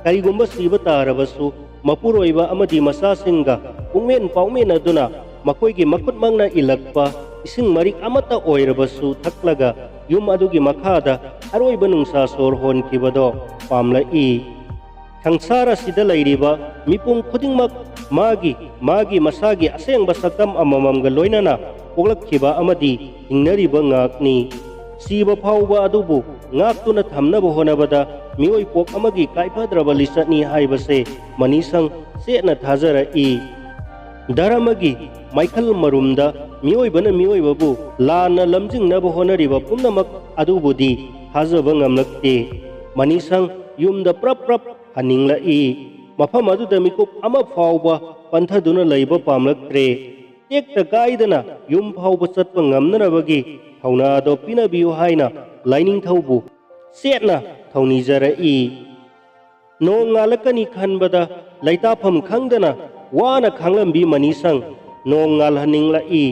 ꯀꯔꯤꯒꯨꯝꯕ ꯁꯤꯕ ꯇꯥꯔꯕꯁꯨ ꯃꯄꯨꯔꯣꯏꯕ ꯑꯃꯗꯤ ꯃꯆꯥꯁꯤꯡꯒ ꯄꯨꯡꯃꯦꯟ ꯄꯥꯎꯃꯦꯟꯅꯗꯨꯅ ꯃꯈꯣꯏꯒꯤ ꯃꯈꯨꯠꯃꯛꯅ ꯏꯜꯂꯛꯄ ꯏꯁꯤꯡ ꯃꯔꯤꯛ ꯑꯃꯠꯇ ꯑꯣꯏꯔꯕꯁꯨ ꯊꯛꯂꯒ ꯌꯨꯝ ꯑꯗꯨꯒꯤ ꯃꯈꯥꯗ ꯑꯔꯣꯏꯕ ꯅꯨꯡꯁꯥ ꯁꯣꯔ ꯍꯣꯟꯈꯤꯕꯗꯣ ꯄꯥꯝꯂꯛꯏ꯫ ꯁꯪꯁꯥꯔ ꯑꯁꯤꯗ ꯂꯩꯔꯤꯕ ꯃꯤꯄꯨꯝ ꯈꯨꯗꯤꯡꯃꯛ ꯃꯥꯒꯤ ꯃꯥꯒꯤ ꯃꯁꯥꯒꯤ ꯑꯁꯦꯡꯕ ꯁꯛꯇꯝ ꯑꯃꯃꯝꯒ ꯂꯣꯏꯅꯅ ꯄꯣꯛꯂꯛꯈꯤꯕ ꯑꯃꯗꯤ ꯍꯤꯡꯅꯔꯤꯕ ꯉꯥꯛꯅꯤ꯫ ꯁꯤꯕ ꯐꯥꯎꯕ ꯑꯗꯨꯕꯨ ꯉꯥꯛꯇꯨꯅ ꯊꯝꯅꯕ ꯍꯣꯠꯅꯕꯗ ꯃꯤꯑꯣꯏ ꯄꯣꯛ ꯑꯃꯒꯤ ꯀꯥꯏꯐꯗ꯭ꯔꯕ ꯂꯤꯆꯠꯅꯤ ꯍꯥꯏꯕꯁꯦ ꯃꯅꯤꯁꯪ ꯆꯦꯠꯅ ꯊꯥꯖꯔꯛꯏ꯫ ꯙꯔꯃꯒꯤ ꯃꯥꯏꯀꯜ ꯃꯔꯨꯝꯗ ꯃꯤꯑꯣꯏꯕꯅ ꯃꯤꯑꯣꯏꯕꯕꯨ ꯂꯥꯟꯅ ꯂꯝꯖꯤꯡꯅꯕ ꯍꯣꯠꯅꯔꯤꯕ ꯄꯨꯝꯅꯃꯛ ꯑꯗꯨꯕꯨꯗꯤ ꯊꯥꯖꯕ ꯉꯝꯂꯛꯇꯦ꯫ ꯃꯅꯤꯁꯪ ꯌꯨꯝꯗ ꯄ꯭ꯔꯞ ꯄ꯭ꯔꯞ ꯍꯟꯅꯤꯡꯂꯛꯏ꯫ ꯃꯐꯝ ꯑꯗꯨꯗ ꯃꯤꯀꯨꯞ ꯑꯃ ꯐꯥꯎꯕ ꯄꯟꯊꯗꯨꯅ ꯂꯩꯕ ꯄꯥꯝꯂꯛꯇ꯭ꯔꯦ꯫ ꯇꯦꯛꯇ ꯀꯥꯏꯗꯅ ꯌꯨꯝ ꯐꯥꯎꯕ ꯆꯠꯄ ꯉꯝꯅꯅꯕꯒꯤ ꯊꯧꯅꯥ ꯑꯗꯣ ꯄꯤꯅꯕꯤꯌꯨ ꯍꯥꯏꯅ ꯂꯥꯏꯅꯤꯡꯊꯧꯕꯨ ꯆꯦꯠꯅ ꯊꯧꯅꯤꯖꯔꯛꯏ꯫ ꯅꯣꯡ ꯉꯥꯜꯂꯛꯀꯅꯤ ꯈꯟꯕꯗ ꯂꯩꯇꯥꯐꯝ ꯈꯪꯗꯅ ꯋꯥꯅ ꯈꯥꯡꯂꯝꯕꯤ ꯃꯅꯤꯁꯪ ꯅꯣꯡ ꯉꯥꯜꯍꯟꯅꯤꯡꯂꯛꯏ꯫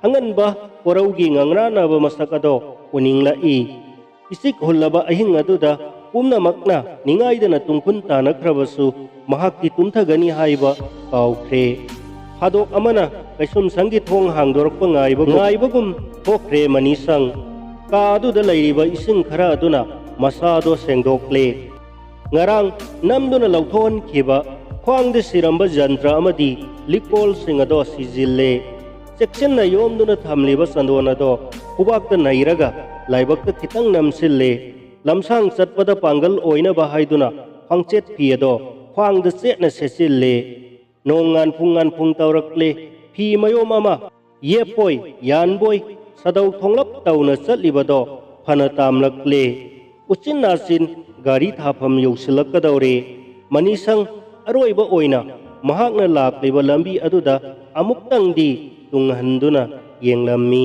ꯑꯉꯟꯕ ꯀꯣꯔꯧꯒꯤ ꯉꯪꯔꯥꯟꯅꯕ ꯃꯁꯛ ꯑꯗꯣ ꯎꯅꯤꯡꯂꯛꯏ꯫ ꯏꯆꯤꯛ ꯍꯨꯜꯂꯕ ꯑꯍꯤꯡ ꯑꯗꯨꯗ ꯄꯨꯝꯅꯃꯛꯅ ꯅꯤꯡꯉꯥꯏꯗꯅ ꯇꯨꯡꯈꯨꯟ ꯇꯥꯅꯈ꯭ꯔꯕꯁꯨ ꯃꯍꯥꯛꯇꯤ ꯇꯨꯝꯊꯒꯅꯤ ꯍꯥꯏꯕ ꯀꯥꯎꯈ꯭ꯔꯦ꯫ ꯐꯥꯗꯣꯛ ꯑꯃꯅ ꯀꯩꯁꯨꯝꯁꯪꯒꯤ ꯊꯣꯡ ꯍꯥꯡꯗꯣꯔꯛꯄ ꯉꯥꯏꯕ ꯉꯥꯏꯕꯒꯨꯝ ꯊꯣꯛꯈ꯭ꯔꯦ ꯃꯅꯤꯁꯪ꯫ ꯀꯥ ꯑꯗꯨꯗ ꯂꯩꯔꯤꯕ ꯏꯁꯤꯡ ꯈꯔ ꯑꯗꯨꯅ ꯃꯁꯥꯗꯣ ꯁꯦꯡꯗꯣꯛꯂꯦ꯫ ꯉꯔꯥꯡ ꯅꯝꯗꯨꯅ ꯂꯧꯊꯣꯛꯍꯟꯈꯤꯕ ꯈ꯭ꯋꯥꯡꯗ ꯁꯤꯔꯝꯕ ꯖꯟꯇ꯭ꯔ ꯑꯃꯗꯤ ꯂꯤꯛꯀꯣꯜꯁꯤꯡ ꯑꯗꯣ ꯁꯤꯖꯤꯜꯂꯦ꯫ ꯆꯦꯛꯁꯤꯟꯅ ꯌꯣꯝꯗꯨꯅ ꯊꯝꯂꯤꯕ ꯆꯟꯗꯣꯟ ꯑꯗꯣ ꯈꯨꯕꯥꯛꯇ ꯅꯩꯔꯒ ꯂꯥꯏꯕꯛꯇ ꯈꯤꯇꯪ ꯅꯝꯁꯤꯜꯂꯦ꯫ ꯂꯝꯁꯥꯡ ꯆꯠꯄꯗ ꯄꯥꯡꯒꯜ ꯑꯣꯏꯅꯕ ꯍꯥꯏꯗꯨꯅ ꯈ꯭ꯋꯥꯡꯆꯦꯠ ꯐꯤ ꯑꯗꯣ ꯈ꯭ꯋꯥꯡꯗ ꯆꯦꯠꯅ ꯁꯦꯠꯆꯤꯜꯂꯦ꯫ ꯅꯣꯡ ꯉꯥꯟꯐꯨꯡ ꯉꯥꯟꯐꯨꯡ ꯇꯧꯔꯛꯂꯦ꯫ ꯐꯤ ꯃꯌꯣꯝ ꯑꯃ ꯌꯦꯞꯄꯣꯏ ꯌꯥꯟꯕꯣꯏ ꯁꯥꯗꯧ ꯊꯣꯡꯂꯞ ꯇꯧꯅ ꯆꯠꯂꯤꯕꯗꯣ ꯐꯅ ꯇꯥꯝꯂꯛꯂꯦ꯫ ꯎꯆꯤꯟ ꯅꯥꯆꯤꯟ ꯒꯥꯔꯤ ꯊꯥꯐꯝ ꯌꯧꯁꯤꯜꯂꯛꯀꯗꯧꯔꯦ꯫ ꯃꯅꯤꯁꯪ ꯑꯔꯣꯏꯕ ꯑꯣꯏꯅ ꯃꯍꯥꯛꯅ ꯂꯥꯛꯂꯤꯕ ꯂꯝꯕꯤ ꯑꯗꯨꯗ ꯑꯃꯨꯛꯇꯪꯗꯤ ꯇꯨꯡꯍꯟꯗꯨꯅ ꯌꯦꯡꯂꯝꯃꯤ꯫